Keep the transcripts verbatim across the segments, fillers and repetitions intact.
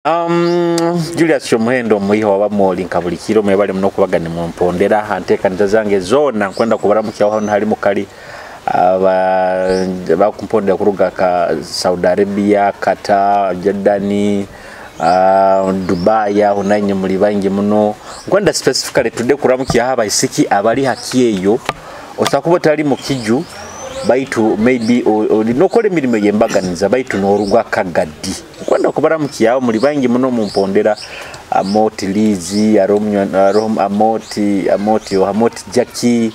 Um, Julius Kyomuhendo, omwiha wa Bamoli, nka buli kiro, mwebale muno kubaga nimumpondera. Ha nteekaniza zange zoona, nkwenda kubaramukyaho hanu hali mukali, aba-, bakumpondera kuruga ka Saudi Arabia, Qatar, Jordan, ah, Dubai, aho nainywe muli baingi muno. Nkwenda specifically today kuramukyaho abaisiki abali ha kyeyo. Osobora kuba otali mu kiju, baitu maybe o-, oli nokora emirimo ey'embaganiza, baitu noruga Kagadi. Nkwenda kubaramukyaho, muli baingi muno mumpondera. Amoti Lizi, haroho munywani, haroho Amoti, Amoti, oh, Amoti Jackie.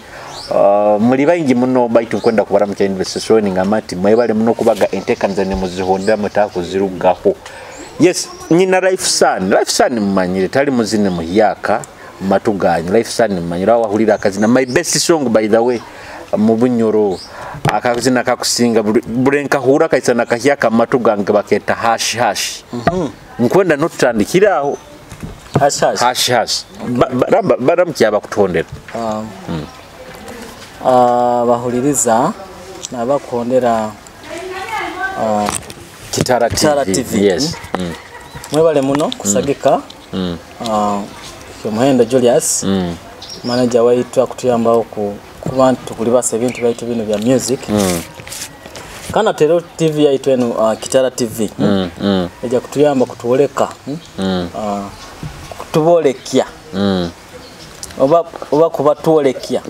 Ah, muli baingi muno, baitu nkwenda kubaramukya in the session nga mati, mwebale muno kubaga enteekaniza nimuzihondera mutakuzirugaho. Yes, nyina Life Sun. Life Sun mumanyire, tali muzini muhyaka, mu matu ganyu. Life Sun mumanyire, aho wahulira akazina. My best song, by the way, mu Bunyoro. Akazina kakusinga, buli, buli nkahurra kaisana kahyaka mu matu gange, baketa Hash Hash. Mhm. Nkwenda notutandikire aho. Hash Hash. Hash Hash. Ba-, ba-, ramba, baramukya abakutondera. Ah, ah, bahuliriza, nabakondera, ah, Kitara Kitara T V. T V. Yes. Mm. Mwebale muno kusagika. Mm. Ah, Kyomuhendo Julius, mm, manager waitu, akutuyambaho ku-, kuba nti tukulibasa ebintu byaitu binu bya music. Mm. Kandi ate rero T V yaitu enu, ah, Kitara T V, mm, mm, eija kutuyamba kutwoleka, mm, mm, ah, kutubolekya. Mm. Oba, oba kubatwolekya.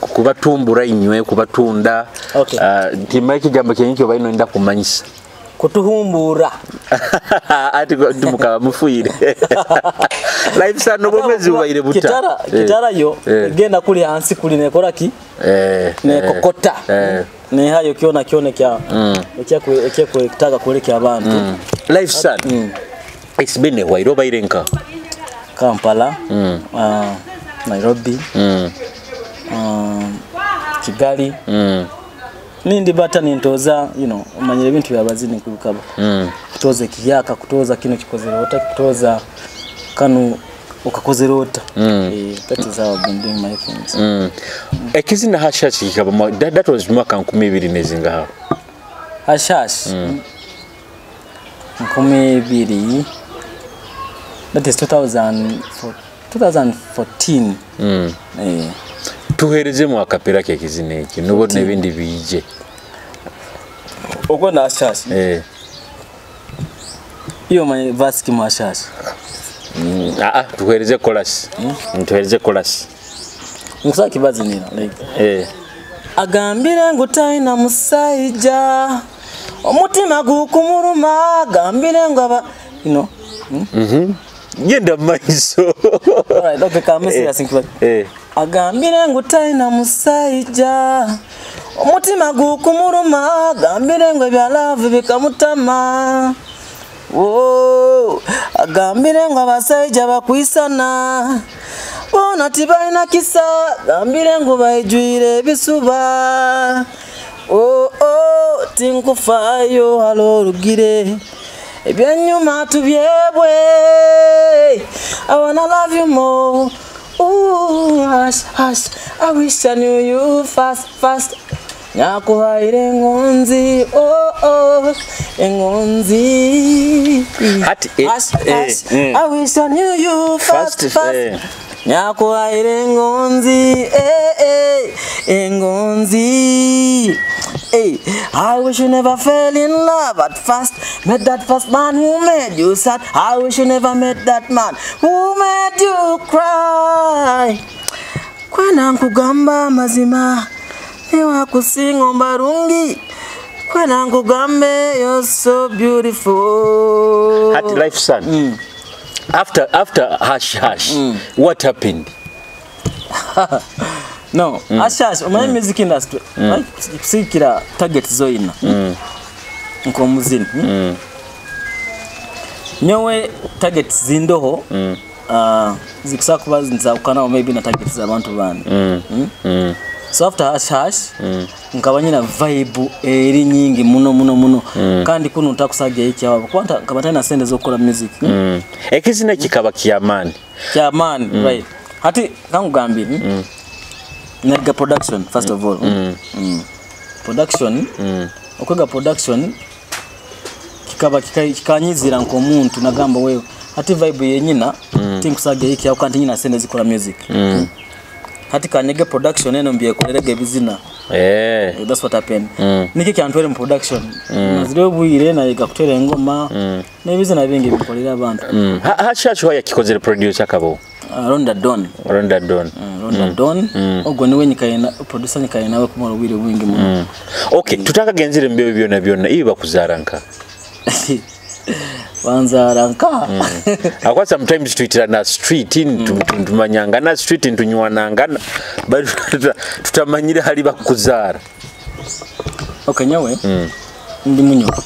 Kubatumbura inywe, kubatunda. Okay. Ah, nti manye ekigambo kyenyu kyobaire noyenda kumanyisa. Kutuhumbura. Ati go-, nti mukaba mufiire. Life Sun, obwomeezi bubaire buta? Kitara, eh, Kitara yo, eh, egenda kuli hansi kuli nekora ki? Eh, nekokota. Eh. Nehayo kyona kyona ekya, mm, ekya kwe-, ekya kwetaaga kwolekya abantu. Mm. Life Sun. Mm. It's been a while. Obaire nka? Kampala, mm, ah, Nairobi, mm, ah, Kigali. Mm. Nindi bata nintoza, you know, omanyire ebintu bya bazini nkubikaba. Mm. Kutoza ekihyaka, kutoza kinu kikozere ota, kutoza kanu okakozere ota. Mm. Eh, that is how I've been doing my things. Mm. Ekizina Hash Hash kikaba mwa-, that, that was mwaka nkumi ibiri nezingaha? Hash Hash? Mm. Nkumi ibiri, that is two thousand four, two thousand fourteen. Mm. Eh. Tuherezemu akapera k'ekizina eki, nubwo fourteen, n'ebindi biije. Ogwo na Hash Hash? Eh. Iyo manye verse kimu Hash Hash. Mm, ah, ah, tuhereze chorus. Mm? Mm, tuhereze chorus. Nkusaba kibazinira, like. Eh. Agambire ngu taina musaija, omutima gukumuruma, agambire ngu aba, you know. Hmm? Mhm. Genda mu maiso. Alright, okay, ka message, eh, asinkiba. Eh. Agambire ngu taina musaija, omutima gukumuruma, agambire ngu ebya love bikamutama. Oh, agambire ngu abasaija bakwisana, boona tibaina kisa, agambire ngu baijwire ebisuba. Oh, oh, tinkufaayo hali orugire, eby'enyuma tubyebwe. I wanna love you more. Ooh, hush, hush, I wish I knew you first, first. Nyakuhaire engonzi, oh, oh, engonzi. Hati, eh, hush, eh, hush, eh, I wish I knew you first, first, first, eh. Nyakuhaire engonzi, eh, eh, engonzi. Eh, I wish you never fell in love at first. Met that first man who made you sad. I wish you never met that man who made you cry. Kwena nkugamba amazima, niwe akusinga omu barungi. Kwena nkugambe, you're so beautiful. Hati, Life Sun. Mm. After, after Hash Hash, mm, what happened? No, mm, Hash Hash, omanyi, mm, music industry, mm, right? Kusigikira target zoina. Mm. Nk'omuzini. Mm. Mm. Nyowe target zindoho, mm, ah, zikusa kuba nzahukanaho maybe na target z'abantu bandi. Mm. Mm? Mm. So after Hash Hash, mm, nkaba nyina vibe eri nyingi muno, muno, muno. Mm. Kandi kunu ntakusagyayo ekyawabo. Kuba nta-, nkaba ntaina sente z'okukora music. Mm? Mm. Ekizina kikaba ky'amaani. Ky'amaani, mm, right. Hati, kankugambire, mm, mm, naiga production, first of all. Mm. Mm. Production, mm, okwega production, ki-, Kaba kika-, kikanyizira nk'omuntu, nagamba, "Wewe, hati vibe ye nyina, tinkusaga iki, habwokuba nti nyina sente zikora music." Hati kanyege production eno mbyekolerege ebizina. Eh. That's what happened. Niki kyantwere mu production. Mazire obwire, nayega kutera engoma, n'ebizina bingi binkolera abantu. Ha, ha, Shasha yakikozere producer akabaho? Ah, Ronda Don. Ronda Don. Mm, Ronda Don. Ogwo niwe nyikaire na, producer nyikaire nawe kumara obwire bwingi muno. Okay, tutakagenzire mu byo byona byona, iwe bakuzaara nka? Banzaara nka? Habwokuba sometimes twitira na street, ntu-, ntu-, ntumanyangana street, ntunywanangana, baitu tuta-, tutamanyire hali bakuzaara. Okay, nyowe, ndi Munyoro.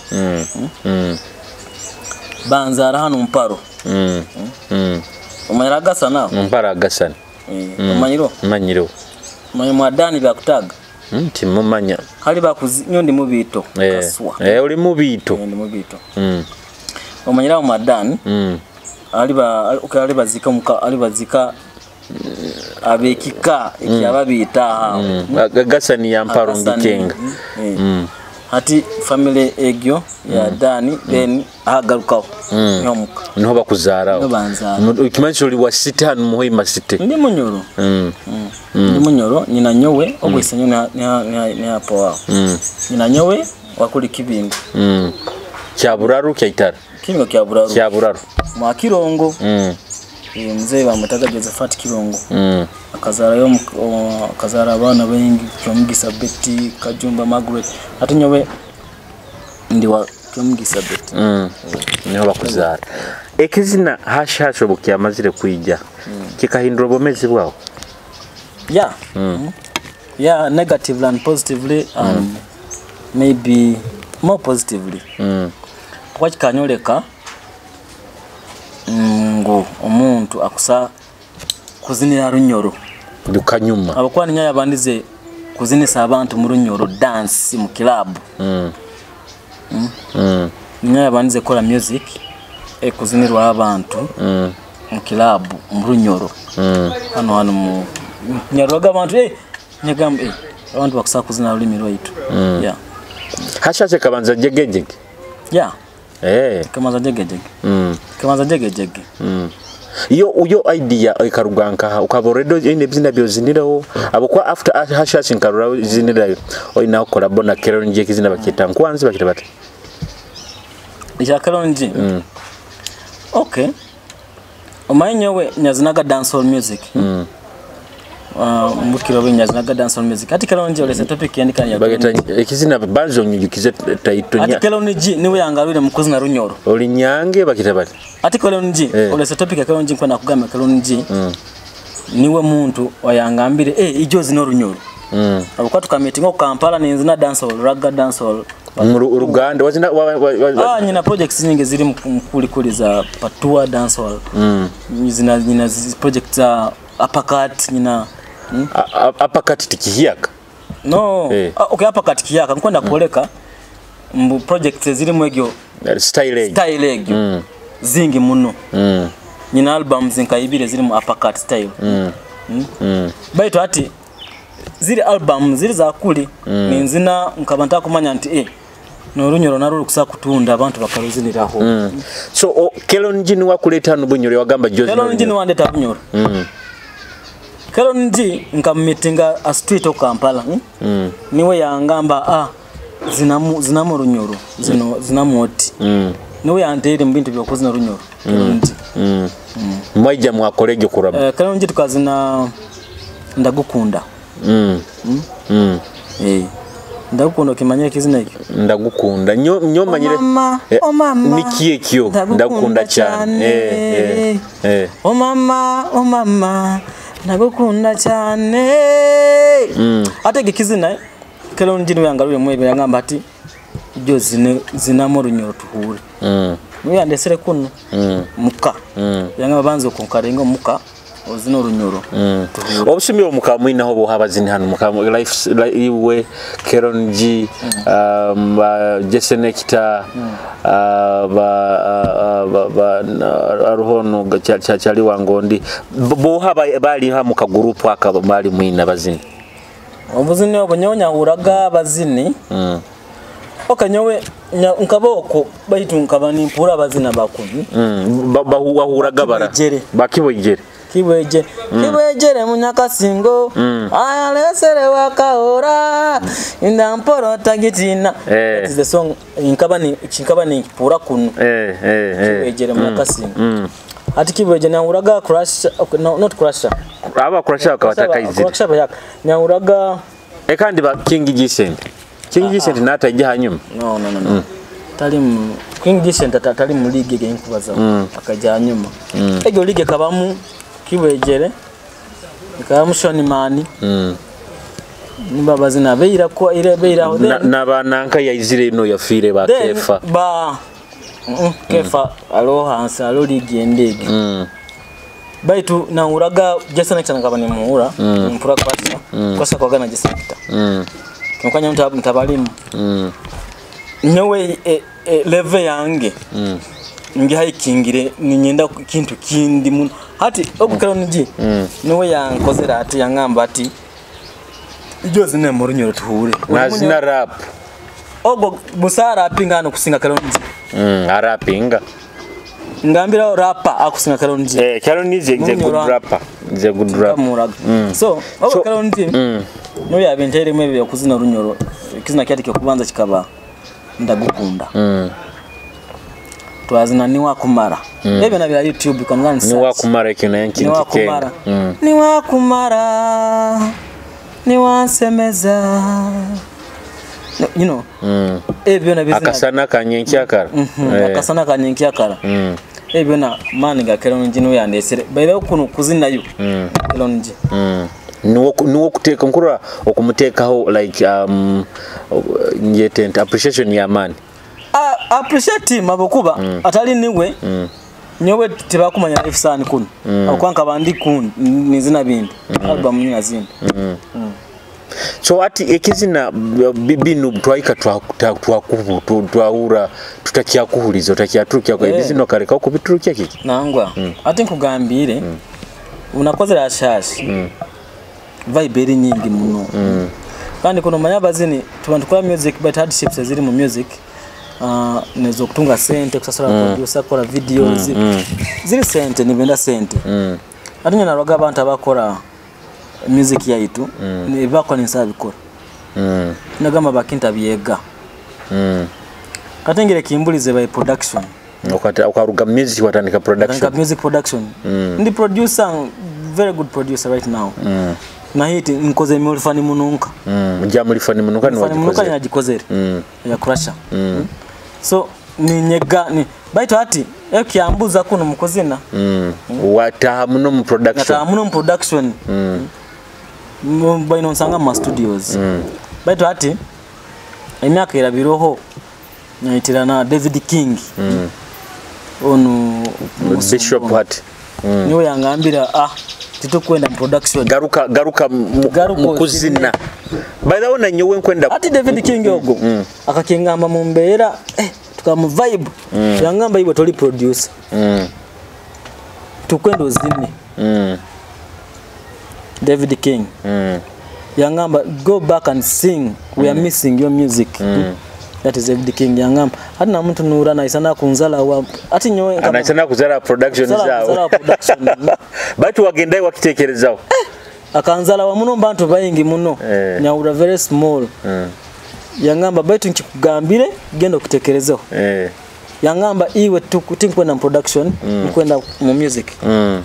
Banzaara hanu Mparo. Omanyire Agasana? Mparo Agasana. Eh, omanyireho? Mmanyireho. Omanyi mwa Dani bakutaaga? Mm, timumanya. Hali bakuzi-, nyowe ndi Mubiito, eh, Kaswa. Eh, oli Mubiito. Eh, ndi Mubiito. Omanyire aho mwa Dani? Hali ba-, hali baziika omuka-, hali baziika ab'ekika ekyaba biita aha. Agasani ya Mparo Agasani, Ngikenga. Eh. Hati family egyo ya Dani, then ahagarukaho. Niho muka. Niho bakuzaaraho. Niho banzaara. Mu-, okimanyisa oli wa city hanu mu Hoima City. Ndi Munyoro. Ndi Munyoro, nyina nyowe, ogwo isenyowe ni ha, ni ha, ni ha, ni ha po aho. Nyina nyowe, wakuli Kibingo. Kya Buraru, kya Itara? Kibingo kya Buraru. Kya Buraru. Mwa Kirongo. Eh, mzee bamwetaga Josephat Kirongo. Akazaarayo omu-, o-, akazaara abaana baingi, Kyomugisa Betty, Kajumba Margaret. Hati nyowe ndi wa Kyomugisa Betty. Niho bakuzaara. Ekizina Hashi Hashi obu kyamazire kwija, kikahindura obwomeezi bwawe? Yeah. Yeah, negatively and positively, and maybe more positively. Kuba kikanyoleka, mm, ngu omuntu akusa kuzinira Runyoro. Lukanyuma. Habwokuba ninyowe yabandize kuzinisa abantu mu Runyoro, dance mu club. Ninyowe yabandize kukora music ekuzinirwa abantu mu club mu Runyoro. Hanu, hanu mu, nyaroraga abantu, eh, nyagamba, eh, abantu bakusa kuzina rulimi rwaitu. Yeah. Hashi Hashi ekabanza jegejege? Yeah. Eh. Kamanza jegejege. Kamanza jegejege. Yo, yo idea ekaruga nkaha? Okaba already oine ebizina byozinireho? Habwokuba after Hashi Hashi nkarora ozinirayo, oinaho collabo na Kelvin G, ekizina bakyeta Nkwanzi, bakyeta bata? Ekya Kelvin G? Okay. Omanyi nyowe nyazinaga dancehall music. Ah, mu bukiro bwe nyazinaga dancehall music. Hati Kelvin G olese topic endi kandi ya Bageta Kelvin G. Ekizina banza onyijukize title nya. Hati Kelvin G niwe yangarwire mu kuzina Runyoro. Oli nyange bakita bati. Hati Kelvin G, eh, olese topic ya Kelvin G, nkwenda kugamba Kelvin G niwe muntu oyangambire, eh, ija ozine Orunyoro. Habwokuba tukamitinga oku Kampala, ninzina dancehall, ragga dancehall. Mu Ru-, Uruganda, wazina, wa, wa, wa, wa, ah, nyina projects nyingi ziri mu, mu kuli kuli za Patois dancehall. Nyina, nyina zi-, project za Uppercut, nyina, hmm? A-, a-, Uppercut tikihyaka? No. Eh. Ah, okay, Uppercut kihyaka. Nkwenda kwoleka mbu projects ezirimu egyo style egyo. Style egyo. Zingi muno. Nyina albums nka ibiri ezirimu Uppercut style. Hmm? Baitu hati, ziri album, ziri za kuli. Ninzina, nkaba ntakumanya nti, eh, n'Orunyoro narwo rukusa kutunda, abantu bakaruziniraho. So, o, Kelvin G niwe akuleeta hanu Bunyoro, wagamba Jozi Kelvin G n'Orunyoro. Niwe andeeta Bunyoro. Kelvin G nkamumitinga a street oku Kampala, hmm? Niwe yangamba, ah, zinamu, zinamu Orunyoro, zino, zinamu oti. Niwe yanteire mu bintu by'okuzina Orunyoro. Kelvin G. Mwaija mwakora egyo kuraba? Eh, Kelvin G tukazina Ndagukunda. Eh. Ndagukunda, okimanyire ekizina ekyo? Ndagukunda. Nyo, nyo manyire. Oh mama, eh, oh mama. Niki ekyo? Ndagukunda cyane. Eh, eh, eh. Oh mama, oh mama, ndagukunda cyane. Ate ekizina, Kelvin G niwe yangarwire mwebe, yangamba ati, "Ija ozine, zinamu Orunyoro tuhure." Niwe yandesere kunu. Muka. Yangamba, "Banza okunkaringa omuka, ozine Orunyoro tuhure." Obusiimi obu mukaba mwinaho obuha abazini hanu, mukaba mu-, life, li-, iwe, Kelvin G, um, ba Jesse Nectar, ah, ba, ah, ah, ba, ba, na, aroho onu, ga-, cha, cha, Charlie Wangondi. Bo-, boha ba-, bali ha mu kagurupu aka bali mwina abazini? Obuzini obu nyowe nyahuraga abazini. Mm. Okay, nyowe, nya-, nkaba oku, baitu nkaba nimpura abazina bakunu. Mm, ba-, ba-, wahuraga bara? Kibwejere. Ba Kibwejere. Kibwejere. Mm. Kibwejere munyakasingo. Mm. Ayalesere wakahora. Inda mporo tagitiina. Eh. That is the song. Nkaba ni-, nkaba nimpura kunu. Eh, eh, eh. Kibwejere munyakasingo. Mm. Hati Kibwejere nahuraga Crusher, okay, no, not Crusher. Aba Crusher bakaba batakaizire. Crusher ba-, Crusher ba-, nyahuraga Eh, kandi ba King G Cent. King G Cent nataija hanyuma? No, no, no, no. Mm. Tali mu, King G Cent ata-, tali mu league egi nkubaza. Mm. Akaija hanyuma. Mm. Egyo league ekabamu Kibwejere, ekabamu Sean Mani. Mm. Nibo abazina abaira ko, ira, bairaho. Na, then na ba nanka yaizire ino yafiire ba then Kefa. Ba Mm, Kefa, aloho hansi, aloho league endi egi. Mm. Baitu nahuraga Jesse Nekita nkaba nimuhura, mm, nimpura Kwasa, mm, Kwasa kwagana Jesse Nekita. Mm. Kyonka nyowe nta-, ntabalimu. Mm. Nyowe, e, e, level yange, mm, ngihaikingire, ninyenda kintu kindi muno. Hati, ogu Kelvin G, mm, nuwe yankozere ati, yangamba ati, Ijo ozine mu Runyoro tuhure. Nazina rap. Ogu busa arapinga hanu kusinga Kelvin G. Mm, arapinga. Ngambira rapper akusinga Kelvin G. Eh, Kelvin G is a good rapper. Is a good rapper. Mm. So, ogu Kelvin G, mm, nuwe yabinteiremu ebyo by'okuzina Runyoro. Ekizina kyati ky'okubanza kikaba Ndagukunda. Mm. Twazina Niwakumara. Mm. Ebyo byona biri ha YouTube, you can go and search. Niwakumara, ekyo nayo nkintu Niwakumara. Mm. Niwakumara. Niwansemeza. No, you know, mm, ebyo byona bizina. Akasana ka nyenkyakara. Mhm, eh. Akasana ka nyenkyakara. Mm. Ebyo byona maani ga Kelvin G nuwe yandesere. By the way, kunu kuzinayo. Mm. Kelvin G. Mm. Nuwe ku-, nuwe kuteeka, nkurora okumutekaho, like, um, ngyete nti appreciation y'amaani. A-, appreciate him habwokuba, mm, atali niwe, mm, nyowe tibakumanya life sani kunu. Mm. Habwokuba nkaba ndi kunu, n-, nizina bindi. Mm. Album nyina zindi. Mm. Mm. So, hati ekizina, bi-, binu twahika twa-, twa-, twakuhu-, tu-, twahurra tutakyakuhuliza, otakyaturukya, eh, ebizina okalekaho kubiturukya kiki? Nangwa. Mm. Hati nkugambiire, mm, obu nakozere Ashashi, mm, vibe eri nyingi muno. Mm. Kandi kunu manya abazini, tuba nitukora music, but hardships eziri mu music, ah, n'ez'okutunga sente, kusasura, mm, producer, kukora videos. Mm, mm. Ziri sente, nibenda sente. Mm. Hati nyowe naroga abantu abakora music yaitu, mm, ebi bakora ninsobora bikora. Mm. Nagamba bakintabyega. Mm. Katengere kimbulize by production. Okata-, okaruga music watandika production? Natandika music production. Mm. Ndi producer, very good producer right now. Mm. Na hit, nkoze Mulifani Mununka. Mm. Nja Mulifani Mununka, Mulifani Mununka niwagikozere? Nagikozere. Mm. Ya Crusher. Mm. Mm. So, ninyega, ni, baitu hati, ekyambuza kunu mu kuzina. Mm. Mm. Wataha muno mu production? Nataha muno mu production. Mm. Mu, baino nsanga mu ma studios. Mm. Baitu hati, emyaka erabireho, naitira na David King. Mm. Onu Bishop Musumba. Hati. Mm. Niwe yangambira, "Ah, titukwenda mu production." Garuka, garuka mu, garuka mu kuzina. Ozine. By the way, na nyowe nkwenda. Hati David King ogu, mm, akakingamba mu mbeera, eh, tukamu vibe. Mm. Yangamba, "Iwe toli producer. Mm. Tukwenda ozine." Mm. David King. Mm. Yangamba, "Go back and sing. We are, mm, missing your music." Mm. That is David King. Yangamba, hati na muntu nura naisana kunzala wa, hati nyowe nkaba naisana kuzara production zaawe. Kuzara production. Baitu wagendayo wakitekerezaho? Eh, akanzala wa muno mu bantu baingi muno. Eh. Nyahura very small. Mm. Yangamba, "Baitu nkikugambire, genda okitekerezeho." Eh. Yangamba, "Iwe tu-, tinkwenda mu production, mm, nkwenda mu music." Mm.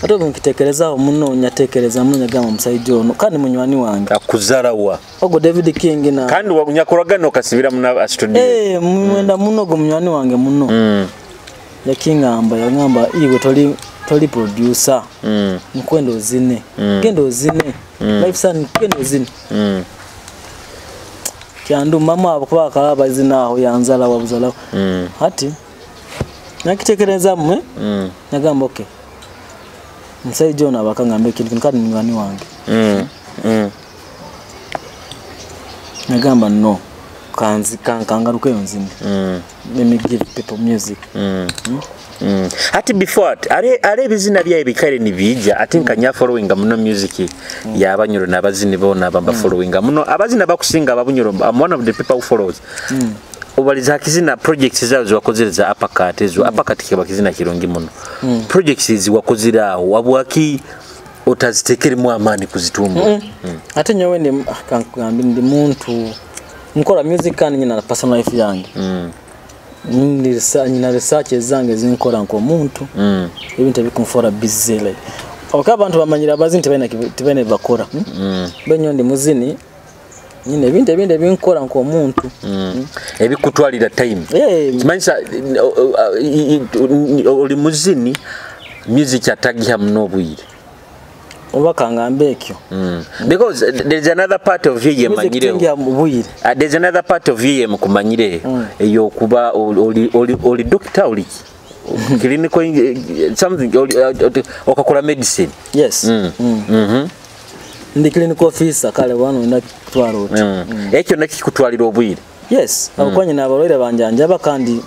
Hati obu nkitekerezaho muno, nyatekereza muno, nyagamba omusaija onu, kandi munywani wange. Akuzara wa? Ogu David King na. Kandi wa-, nyakuragana okasibira muno ha studio? Eh, mwenda muno ogu munywani wange muno. Mm. Yakingamba, yangamba, "Iwe toli, toli producer. Mm. Nkwenda ozine. Mm. Genda ozine. Mm. Life son, genda ozine." Mm. Kyandumamu habwokuba akaba abazina aho, yanzara wa buzaraho. Mm. Hati, nakitekerezamu, eh? Mm. Nagamba, "Okay. Omusaija onu aba akangamba ekintu kinu, kandi munywani wange." Mm. Mm. Nagamba, "No. Kanzi-, kan-, kangarukeyo nzine. Mm. Let me give people music." Mm. Mm. Mm. Hati before ati, are, are ebizina byawe bikaire nibiija, ati nka nya followinga muno music ya Banyoro n'abazini boona aba mba followinga muno. Abazini abakusinga aba Bunyoro, I'm one of the people who follows. Obaliza ha kizina projects zaawe ziwakozere za Uppercut ezo. Uppercut kiba kizina kirungi muno. Projects ziwakozire aho, habwaki otazitekeremu amaani kuzitumbura? Ate nyowe ndi, ah, kankugambe, ndi muntu, nkora music kandi nyina personal life yange. Ndi resa-, nyina research ezange ezinkora nk'omuntu. Ebintu ebikunfoora busy, like, habwokuba abantu bamanyire abazini tibaine kibi-, tibaine ebi bakora. Baitu nyowe ndi muzini, nyina ebintu ebindi ebinkora nk'omuntu. Ebikutwalira time. Eh. Kimanyisa, o-, o-, i-, i-, oli muzini, music atagiha muno obwire. Oba kangambe ekyo. Because, uh, there's another part of you yemanyireho. Music tingiha mu bwire. Uh, there's another part of you yemukumanyireho. Eyokuba oli, oli, oli, oli doctor, oli ki? Clinical, eh, something, oli, uh, uh, okakora medicine. Yes. Ndi clinical officer, kale bwana, oyenda kutwara oti? Ekyo nakyo kikutwalira obwire. Yes, habwokuba nyina abarwaire banjanjaba kandi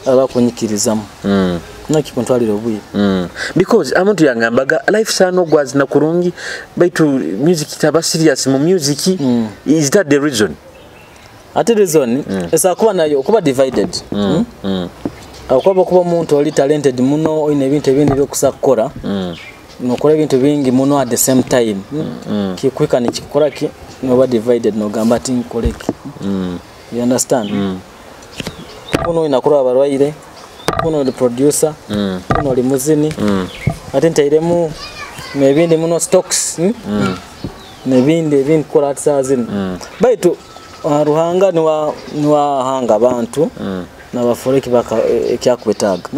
abakunyikirizamu. Nakyo kikuntwalira obwire. Because omuntu yangambaga, life sana ogwazina kurungi, baitu music taba serious mu music. Is that the reason? Ati reason, esobora kuba nayo, kuba divided. Habwokuba okuba omuntu oli talented muno, oine ebintu ebindi by'okusa kukora, nokora ebintu bingi muno at the same time. Kikuhika nikikora ki, noba divided, nogamba ati, "Nkole ki?" You understand? Kunu oine kurora abarwaire, kunu oli producer, kunu oli muzini. Ati ntairemu n'ebindi muno, stocks, hmm? N'ebindi ebindi kukora hati saaha zinu. Baitu, ah, Ruhanga niwa-, niwahanga abantu, nabafoora eki baka-, e-, ekyakwetaaga.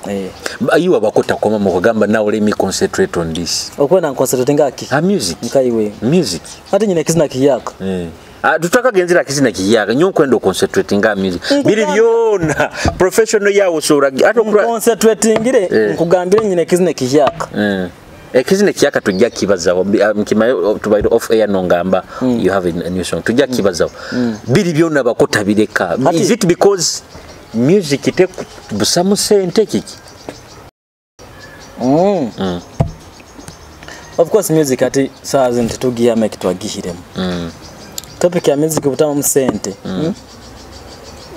Eh. Ba-, iwe abakutakoma mukugamba, "Now let me concentrate on this." Okwenda nconcentrate ngaki? Ha music. Nka iwe. Music. Hati nyine ekizina kihyaka. Eh. Ah, tutakagenzera ha kizina kihyaka. Nyowe nkwenda oconcentrate nga music. Nkugambire. Biri byona professional yawe osobola gi-, ati okura- Nconcentratingire, eh, nkugambire nyine ekizina kihyaka. Eh. Ekizina ekyaka tujja kibazaho. Bi-, ah, nkimayo, oh, tubaire off air nongamba, you have a, a new song. Tujja kibazaho. Biri byona bakutabireka. Hati is it because music tekubusamu sente kiki? Mm. Of course, music hati saaha zinu titugihamu eki twagihiremu. Topic ya music butamu sente.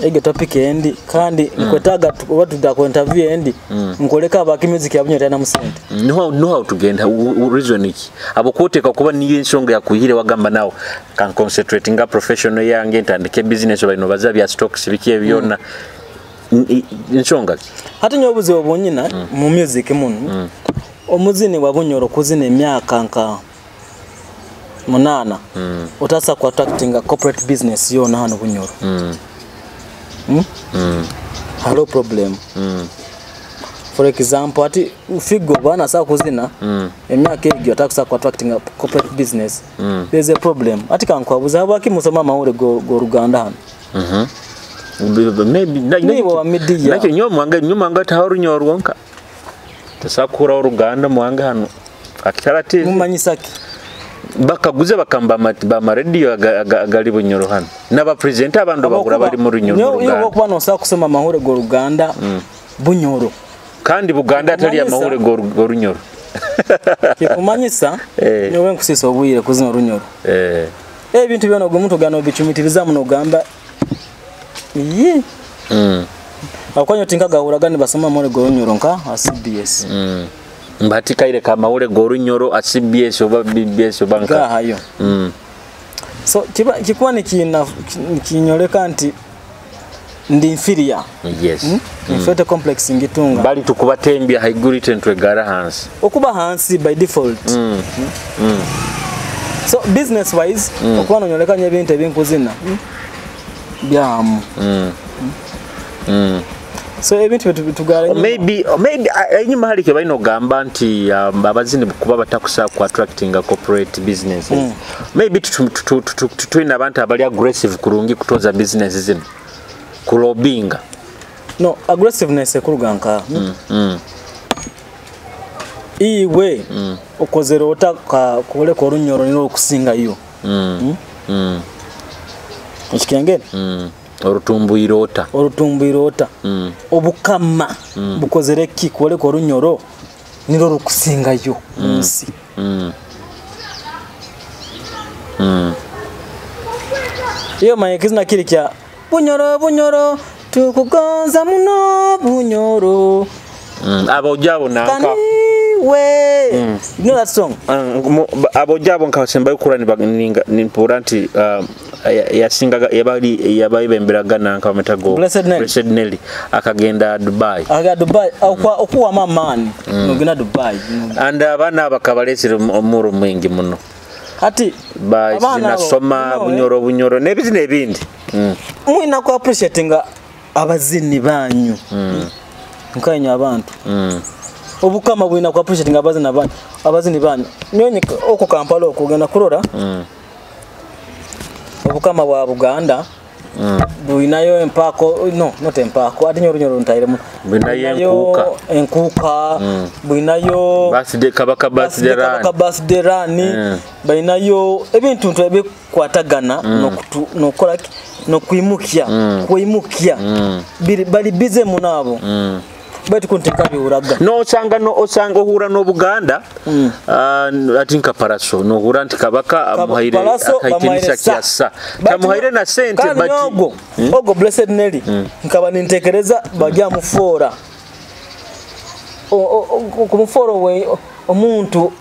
Egyo topic endi, kandi nkwetaaga tu-, oba tuda ku interview endi, nkwoleka habwaki music ya Bunyoro teyinamu sente. Nuho, nuho tugenda, u-, u-, reason ki? Habwokuba oteka kuba niyo ensonga yakwihire wagamba, "Now, ka nconcentrate nga professional yange, ntandike business," oba nobaza bya stocks, biki ebi byona. N-, i-, ensonga ki? Hati nyowe obuzibu obunyina mu music munu, omuzini wa Bunyoro kuzina emyaka nka munaana, otasobora ku attractinga corporate business yoona hanu Bunyoro. Hmm? Haroho problem. For example, hati Figo bwana asobora kuzina emyaka egyo, atakusobora ku attractinga corporate business. There's a problem. Hati kankwabuza, habwaki musoma amahurre go, go Ruganda hanu? Maybe, na-, na-, niiwe wa media. Nakyo nyowe mwanga, nyowe mwanga taha Orunyoro rwonka. Tasobora kuhuraho Ruganda mwanga hanu. Akitara ati. Mumanyisa ki? Bakaguze bakamba ama-, ba ma radio aga-, aga-, agali Bunyoro hanu. Naba presenter abandi bahura bali mu Runyoro, nyowe, Ruganda. Obu okuba nosobora kusoma amahurre g'Oruganda, Bunyoro. Kandi Buganda atali amahurre g'oru-, g'Orunyoro. Kikumanyisa, eh, nyowe nkusiisa obwire kuzina Orunyoro. Eh. Ebintu byona ogu muntu gano obicumitirizamu nogamba, "Ye." Habwokuba nyowe tinkagahuraga nibasoma amahurre g'Orunyoro nka ha C B S. Mba hati kaire ka mahurre g'Orunyoro ha C B S oba B B S oba nka. Gahayo. So, kiba, kikuba nikina-, nikinyoleka nti ndi inferior. Yes. Hmm? Inferiority complex ngitunga. Bali tukubatembya haiguru, itwe nitwegara hansi. Okuba hansi by default. So, business wise, okuba nonyoleka nyo ebintu ebinkuzina, hmm? Byamu. So, ebintu bitu-, bitugara enyuma. Maybe, maybe, ah, enyuma hali kyo baine ogamba nti, um, abazini kuba batakusa ku attractinga corporate businesses. Maybe tutu-, tutu-, tutu-, tutu-, twine abantu abali aggressive kurungi kutoza business zinu. Kulobinga. No, aggressiveness ekuruga nka, hmm? Iwe, okozere ota ka-, kwoleka Orunyoro nirwo rukusinga yo? Hmm? Okikengere? Orutumbwire ota? Orutumbwire ota? Mm. Obukama Mm. bukozere ki kwoleka Orunyoro nirwo rukusingayo Mm. mu nsi? Mm. Mm. Iyo manya ekizina kiri kya Bunyoro, Bunyoro, tukugonza muno, Bunyoro. Mm, Aboojo abo nanka. Kaniwe. Mm. You know that song? Mm, mu-, ba-, Aboojo abo nkabasembayo kurora niba-, ninga-, nimpurra nti, um, ya-, yasingaga, yabali-, yabaibemberaga nanka bamwetaga Blessed Nelly. Blessed Nelly. Akagenda Dubai. Aga Dubai, okwa-, okuwamu amaani, Mm. nogenda Dubai. And abaana abo bakabalesire omu-, omurro mwingi muno. Hati, Ba-, abaana abo, Zinasoma, no, eh. Bunyoro, Bunyoro, n'ebizina ebindi. Mm. Mwina ku appreciatinga abazini banyu. Mm. Nka inywe abantu. Mm. Obukama bwina ku appreciatinga abazini banyu, abazini banyu. Nyowe nyika-, oku Kampala oku ogenda kurora. Mm. Obukama bwa Buganda. Mm. Bwinayo empaako, no, not empaako, ati nyowe Orunyoro runtairemu. Bwinayo Bwinayo enkuuka. enkuuka, Mm. bwinayo Birthday, Kabaka birthday birthday, run. Kabaka birthday run. Mm. Bainayo ebintu ntu ebikwatagana Mm. n'okutu-, n'okukora ki? N'okwimukya, Mm. kwimukya. Mm. Biri, bali busy muno abo. Mm. Baitu kunti nkabihuraga. Nosanga no-, osanga ohura n'Obuganda, Mm. ah, n-, ati nka Pallaso, nohura nti Kabaka Kaba-, amuhaire Pallaso akaha bamuhaire ekitinisa sa. kya sa. But Tamuhaire no-, na sente, kandi but nyogo, Mm. ogo Blessed Nelly, Mm. nkaba nintekereza bagya mufoora. O-, o-, o-, kumufoora owe-, o-, omuntu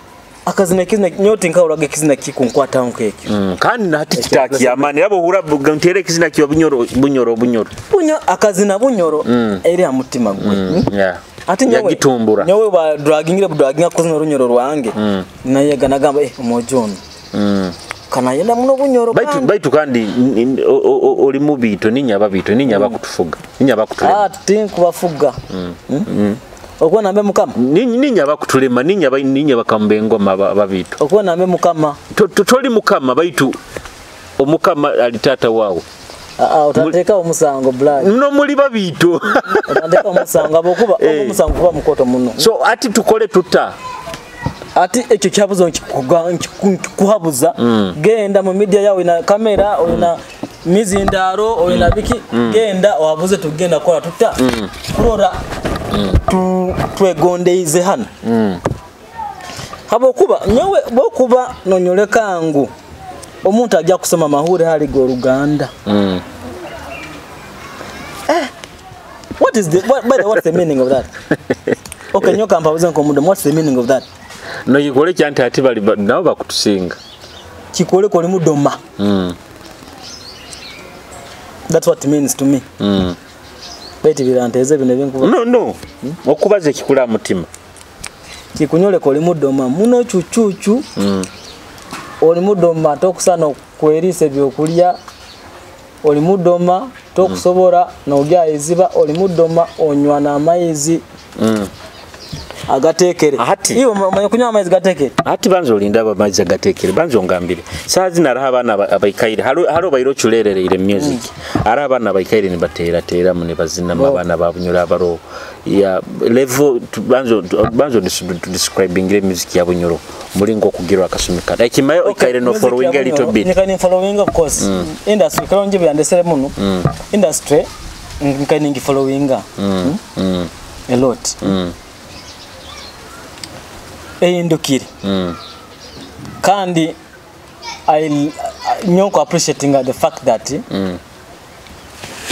akazina ekizina, nyowe tinkahuraga ekizina kikunkwataho nk'ekyo. Mm, kandi na hati Ekya kitakyamani. Abo hura bu-, ntere ekizina kyo Bunyoro, Bunyoro, Bunyoro. Bunyo-, akazina Bunyoro, Mm. eri ha mutima gwe. Mm, Mm? yeah. Ati nyowe, Yagitumbura. nyowe ba dragingire bu draginga kuzina Orunyoro rwange. Mm. Nayega nagamba, "Eh, omwojo ono." Mm. Kanayenda muno Bunyoro Baitu, kandi. baitu kandi, n-, n-, o-, o-, o-, oli mu biito, ninyaba biito, ninyaba Mm. kutufuga, ninyaba kutulema. Ah, tinkubafuga. Mm. Mm? Mm. Okuba nambe Mukama? Ni-, ninyaba kutulema, ninyaba, ninyaba kambe engoma aba-, ababiito. Okuba nambe Mukama? To-, to-, toli Mukama, baitu Omukama ali taata waawe. Ah, ah, otantekaho omusango, blood. Muno muli babiito. Otantekaho omusango, habwokuba Eh. omusango kuba mukoto muno. So, ati tukole tuta? Ati ekyo kihabuzo nkikuga-, nkiku-, nkikuhabuza. Mm. Genda mu media yawe, oyina kamera, oyina mizindaaro, oyina Mm. biki, Mm. genda ohabuze tugenda kukora tuta? Mm. Kurora Mm. tu-, twegondeize hanu. Mm. Habwokuba nyowe bwokuba nonyoleka ngu omuntu agya kusoma amahurre hali g'Oruganda. Mm. Eh, what is the, what, by the, what's the meaning of that? Okay, nyowe kampabuze nk'omudoma, what's the meaning of that? Noyekwolekya nti hati bali ba-, nabo bakutusinga. Kikwoleka oli mudoma. Mm. That's what it means to me. Mm. Baitu biranteza binu ebinkuba- No, no. Hmm? Okubaza ekikuli ha mutima. Kikunyoleka oli mudoma muno, cucucu. Mm. Oli mudoma, tokusana kweriisa ebyokulya. Oli mudoma, tokusobora nogya ha iziba. Oli mudoma, onywa n'amaizi Mm. agatekere. Hati. Iwe, ma-, manya kunywa amaizi gatekere? Hati banza olinde abo amaizi agatekere. Banza ongambire. Saaha zinu haroho abaana aba-, abaikaire. Haro-, haroho obaire oculerereire music. Mm. Haroho abaana abaikaire nibateerateeramu, nibazinamu, Bo. abaana ba Bunyoro abaroho. Ya, level, tu-, banza, tu-, banza odis-, tu-, describingire music ya Bunyoro. Mulingo okugirwa akasumi kanu. Ekimayo Okay, okaire no music following ya a little Bunyoro, bit. Nyikaire ni following, of course. Mm. Industry, kale onje byandesere muno. Mm. Industry, n-, nkaire ningi followinga. Mm. Mm? Mm. A lot. Mm. Ehindukire. Mm. Kandi I, nyowe nku appreciatinga the fact that Mm.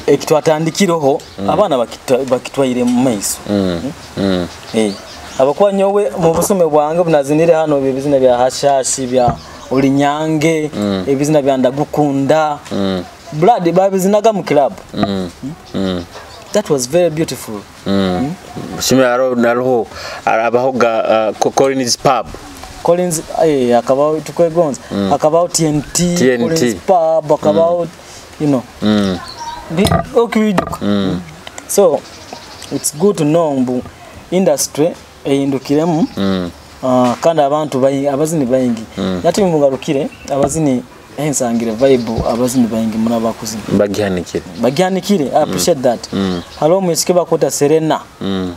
eki twatandikireho, Mm. abaana bakitwa-, bakitwaire mu maiso. Mm. Mm. Mm. Eh. Habwokuba nyowe mu busumi bwange obu nazinire hanu, ebizina bya Hashashi, bya Olinyange, Mm. ebizina bya Ndagukunda. Mm. Blood, babizinaga mu club. Mm. Mm. That was very beautiful. Mm. Mm. Busiime haroho, haroho, habaho ga, uh, Co-, Collins Pub. Collins, eh, hakabaho Tukwegonza. Mm. Hakabaho T N T, T N T. Collins Pub, hakabaho, Mm. you know. Mm. Bi-, okwijuka. Mm. So, it's good to know mbu industry ehindukiremu, Mm. ah, kandi abantu baingi, abazini baingi. Mm. Nati mbu ngarukire, abazini, eh, nsangire vibe, abazini baingi muno abakuzina. Bagihanikire. Bagihanikire, I Mm. appreciate that. Mm. Haroho omwisiki bakweta Serena Mm.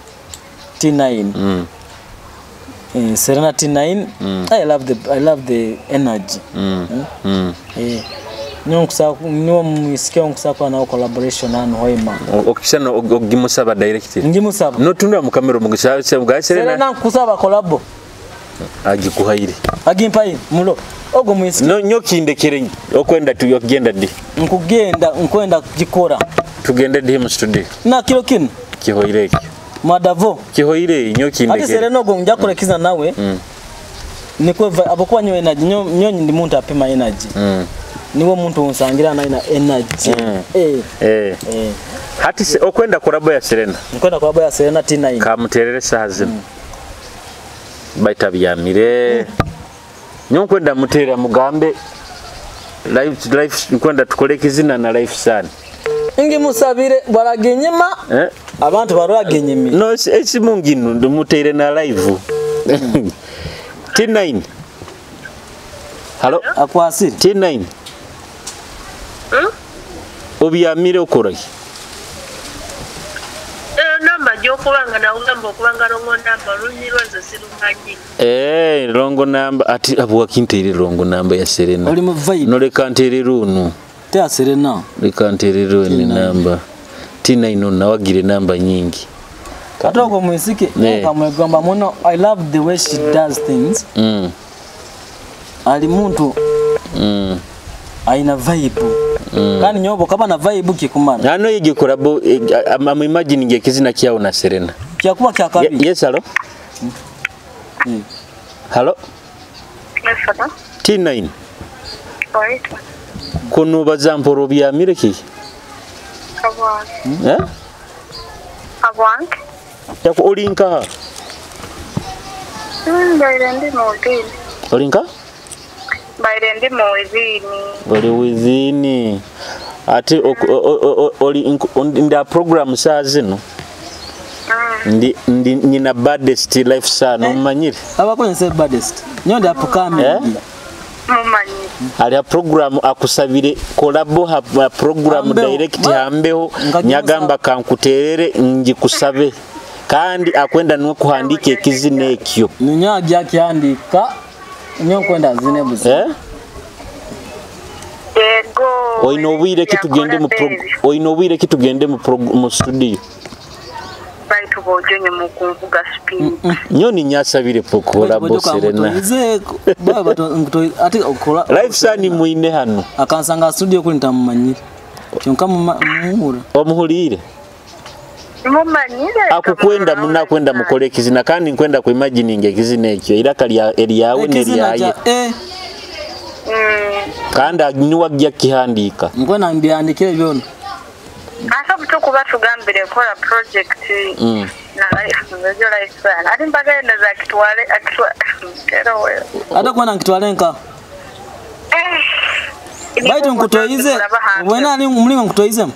T nine. Mm. Eh, Serena T nine, Mm. I love the, I love the energy. Mm. Mm. Mm. Eh. Nyowe nkusa-, niwe mwisiki ou nkusa kuba nawe collaboration hanu Hoima. O-, okukisana og-, ogimusaba direct? Ngimusaba. Notunura mu camera omugisa, se, guys, Serena. Serena nkusaba collabo. Agikuhaire. Agimpaire, mulo. Ogu mwisiki. No, nyo kindekere, okwenda tu, okugenda di? Nkugenda, nkwenda kugikora. Tugende di mu studio? Na kiro kinu. Kihoire ekyo. Madavo. Kihoire, nyo kindekere. Hati Serena ogu ngya kulekiza nawe. Mm. Nikwo va-, habwokuba nyowe energy, nyo-, nyowe ndi muntu apima energy. Mm. Niwe muntu onsangira naina energy. Mm. Eh. Eh. Eh. Hati se, okwenda collabo ya Serena? Nkwenda collabo ya Serena T nine. Kamuterere saha zinu. Mm. Baitu abyamire. Mm. Nyowe nkwenda muteera mugambe, live, live, nkwenda tukole ekizina na Life Sun. Ngimusabire, bwaraginyima, eh? Abantu barora aginyimire. No, esi-, esimu nginu, ndumuteire na live. T nine. Hello? Akwasire. T nine. Hmm? Obyamire okora ki? Eh, namba gy'okubanga nawugamba okubanga wrong namba, olulimi lwange sirumanyire. Eh, wrong namba. Ati, habwaki nteire wrong namba ya Serena? Oli mu vibe. Noleka nteere runu. Te ya Serena. Leka nteere runu namba. T nine onu nawe agire namba nyingi. Ate ogu omwisiki, eh, nkamwegomba muno. I love the way she does things. Mm. Ali muntu, mm, aina vibe. Mm. Kandi nyowe bwokaba na vibe kikumara. Hanu egi collabo, eh, am-, am imagining ekizina kyawe na Serena. Kyakuba kya kabi. Ye-, yes, hello? Mm. Hello? Yes, hello? T nine. Oi. Kunu baza mpora obyamire ki? Habwange. Eh? Habwange. Yako oli nkaha? Hmm, mbaire ndi mu within. Oli nkaha? Mbaire ndi mu within. Oli within. Ati ok-, o-, o-, o-, o-, oli nk-, ndi ha program saaha zinu. Mm. Ndi, ndi nyina baddest Life Sun, eh? Omumanyire? Abakunyise baddest. Nyowe ndi upcoming. Eh? Mumanyire. Ali ha program akusabire collabo ha, ha program direct ha mbeho. Nyagamba kankuterere ngikusabe. Kandi akwenda nuwe kuhandiika ekizina ekyo. Ninyowe agya kihandiika. Nyowe nkwenda nzine busa. Eh? Yego. Oine obwire ki tugende mu prog-, oine obwire ki tugende mu prog-, mu studio? Baitu boojo nyowe mukunvuga speed. Mm-mm. Nyowe ninyasabire collabo Serena. Baitu boojo kankutoize, baba bato-, nkutoize, ati okora. Life Sun mwine hanu. Akansanga studio kuli ntamumanyire. Kyonka muma-, mumuhura. Omuhuliire? Mumanyire. Akukwenda muno, akwenda mukole ekizina, kandi nkwenda ku imagininga ekizina ekyo, iraka lya, eryawe n'eryaye. Ekizina kya, eh. Mm. Kandi ag-, niwe agya kukihandiika. Nkwenda mbihandiikire byona. Ate obu tukuba tugambire kukora project, mm, na Life, na Life Sun. Ati mbagenda za kitwale, akitwa-, kero we. Ate kwenda nkitwale nka? Eh. Baitu nkutoize, wena ali mulingo nkutoizemu?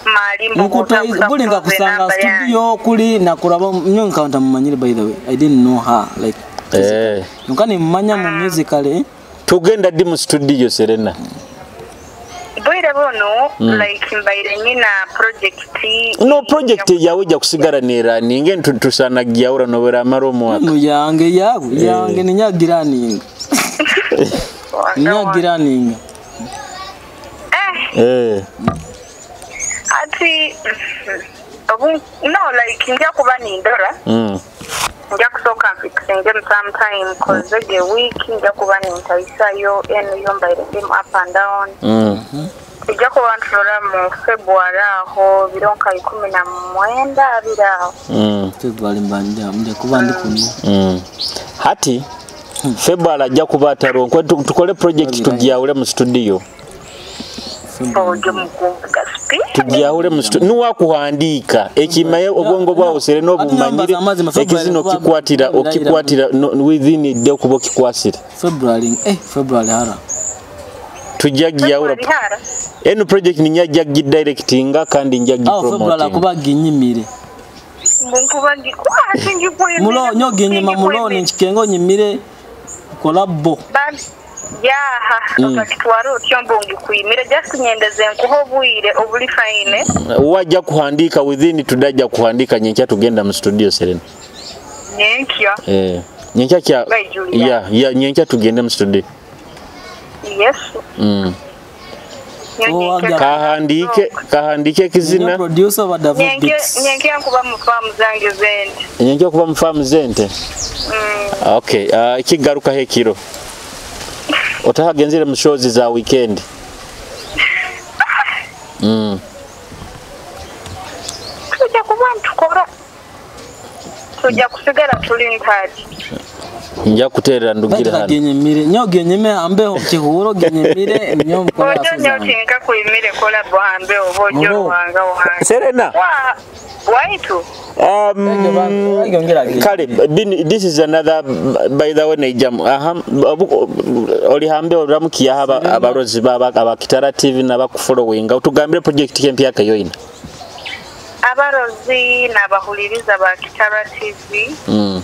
Mali mbu nkutoize, buli nkakusanga studio kuli nakuraba, nyowe nkaba ntamumanyire, by the way. I didn't know her, like, eh, physically. Nka nimumanya mu musically. Tugenda di mu studio, Serena? Bwire bunu, mm, like, mbaire nyina project. No, project yawe ejja kusigara neera ninge ntu-, tusaana kugyahura noobera amara omwaka. Mm, yange, yawe, eh, yange ninyagiraninga. Ninyagiraninga. Eh. Eh. Ati, obu, no, like, nja kuba nindora. Mm. Nja kusooka mfixingemu sometime, 'cause egi week nja kuba nintaisayo, enu yo mbaire ndimu up and down. Mm. Tujja kuba niturora mu February aho, biro nka ikumi na mwenda, abiri aho. Mm. February mba nja, nja kuba ndi kunu. Mm. Hati, February ajja kuba ataroho. Nkwe tu-, tukole project, tugyahule mu studio. Ojo mukuvuga speed. Tugyahule mu stu-, nuwe akuhandiika. Ekimaye obwongo bwawe osere n'obumanyire. Ekizina okikwatira, okikwatira no, within a day okuba okikwasire. February, eh, February hara. Tujja gyahura. February hara? Enu project ninyija kugidirectinga kandi nja kugipromotinga. Aho February akuba ginyimire. Mbu nkuba ngikwasi, ngikwimire. Mulo, nyo ginyima mulo, ninkikenga onyimire, collabo. Bambi, yaha, mm, okakitwara otyo mbu ngikwimire. Just nyendeze nkuhe obwire obuli fine. Wajja kuhandiika within today, ajja kuhandiika nyenkya tugenda mu studio, Serena. Nyenkya? Eh, nyenkya kya, yeah, yeah, nyenkya tugende mu studio. Yesu. Mm. Nyowe Oh, nyenkya agya- Kahandiike, kahandiike ekizina. Nyowe producer wa Davo Nyenkya, Beats. Nyenkya nkuba mu farm zange z'ente. Nyenkya okuba mu farm z'ente? Mm. Okay, ah, kigarukaho ekiro. Otahagenzire mu shows za weekend? Mm. Tujja kuba ntukora. Tujja kusigara tuli ntali. Nja kuteerera ndugire Baitu hanu. Kagenyemire. Nyowe genyeme hambeho kihuro, genyemire, nyowe mukora Ojo aso nyowe zange. Tinka kuyimire kola bwambe oba ojo Mulo. Ruhanga wange. Serena. Wa, waitu. Um, Ege ba-, ege ongera age. Kale, bini, this is another, by the way, naijamu. Aha, obu-, oli hambe oramukiyaho aba-, Serena. Abarozi baba, aba Kitara T V n'abakufollowinga. Otugambire project ki empyaka yoina. Abarozi n'abahuliriza ba Kitara T V, Mm.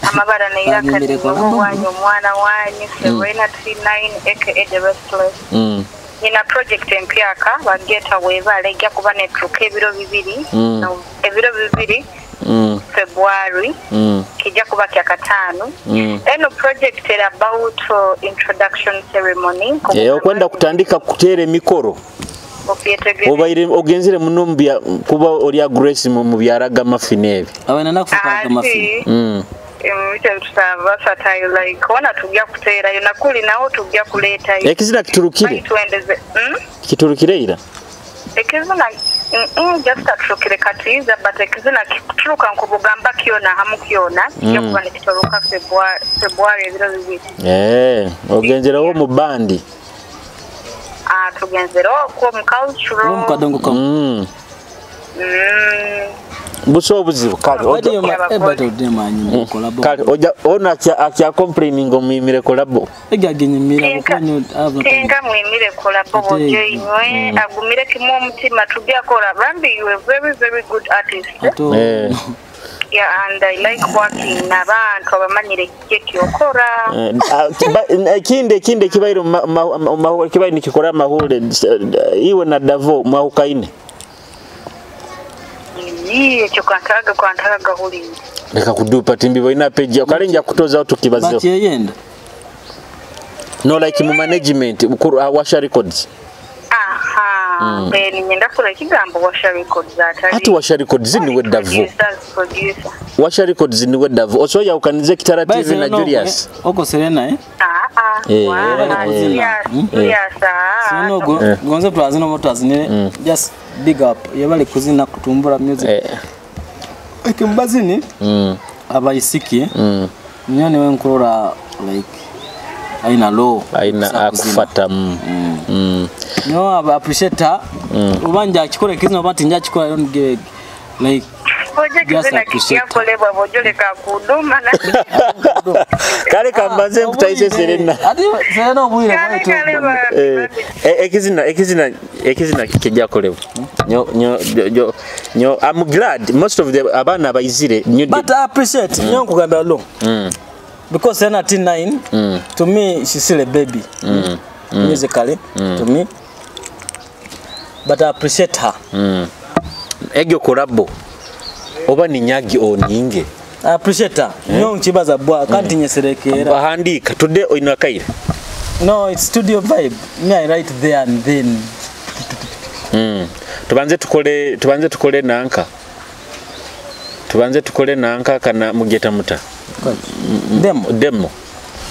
amabara n'iraka Banyumire ninyowe kolabo. Owanyu, omwana wanyu, Mm. Serena T nine, A K A The Restless. Mm. Nyina project empyaka, bageta Webale, ejja kuba neturuka ebiro bibiri, Mm. no, ebiro bibiri, Mm. February, Mm. Kijja kuba kya kataano. Mm. Eno project eri about, uh, introduction ceremony. Eh, okwenda kutandika kuteera emikoro. Okyetegereza. Obaire ogenzire muno mu bya, kuba oli aggressive mu, mu byaraga amafi n'ebi. Abaine nakufata Anti, amafi. Mm. em, ekyo tuta versatile, like, hoona tugya kuteerayo, na kuli naho tugya kuleetayo. Ekizina kiturukire? Baitu twendeze, mm? Kiturukire ira? Ekizina, mm, mm, just katurukire katiiza, but ekizina kikuturuka nk'obugamba kyona hamu kyona, Mm. Kijja kuba nikituruka February, February ebiro bibiri. Eh, ogenzereho mu bandi? Ah, tugenzere okwo mu cultural. Omu kadongo kamu. Mm. Mm. Busa obuzibu, kale, Badi oja- yoma, eh, badi odema nyine Mm. Collabo. Kale, oja, ona akya, akya complaining omuyimire collabo. Ega ginyimira, Tinka, kuko nyo, aba- tinka mwimire collabo, Ate- bojo inywe, Mm. agumire kimu omutima, tugya kora. Bambi, you a very, very good artist. Ato- Eh. Yeah, and I like working n'abantu abamanyire kiki ekyokora. Eh, ah, kiba-, eh, ekindi, ekindi ekibaire mu ma-, ma-, ma-, ma-, kibaire nikikora amahulire, eh, iwe na Davo mwahukaine? Ii, ekyo kantaraga, kantaraga huli. Leka kudupa, timbiboine page yako. Kale nja kutozaho tukibazeho. Bakyeyenda? No, like mu management, mukuru, ah, Washa Records. Aha, Mm. Mbe ninyenda kura ekigambo Washa Records atali. Ati Washa Records niwe Davo. Producers, producer. Washa Records niwe Davo. Oso yahukanize Kitara T V na Julius. Oko Serena, eh? Ah, ah. Eh, Wa, eh, eh. Serious, Mm. serious, ah. Sino go-, Eh. gonze twazina omo twazinire. Mm. Just big up. Yebale kuzina kutumbura music. Eh. Eki mubazini, Mm. abaisiki, Mm. nyowe niwe nkurora, like, aina low. Aina kusa kuzina. Akufata, mm. Mm. Mm. Nyowe aba appreciate her. Mm. Oba nja kikora ekizina, oba tinja kikora, I don't give a, like, Oje just kizina appreciate her. Kikyakolebwa, bojo leka kuduma na. Kale kambaze Ah, nkutaise obwire. Serena. Ati Serena obwire, Kale, bwaitu kale, obwire. Ba-, Eh, ba-, eh, ekizina, ekizina, ekizina kijakolebwa. Nyo, nyo, jo, jo, nyo, I'm glad most of the abaana abaizire, nyo But I appreciate, Mm. nyo nkugambira lo. Mm. Because Serena T nine, Mm. to me, she's still a baby. Mm. Mm. Musically, Mm. to me. But I appreciate her. Mm. Egyo collabo. Oba ni nyagi o ninge. I appreciate her. Eh? Nyo nkibaza bwa, kanti Mm. nyeserekera. Bahandika. Today oina kaire? No, it's studio vibe. Me, I write there and then. Mm. Tubanze tukole, tubanze tukole nanka. Tubanze tukole nanka kana mugeta muta? Demo. Demo.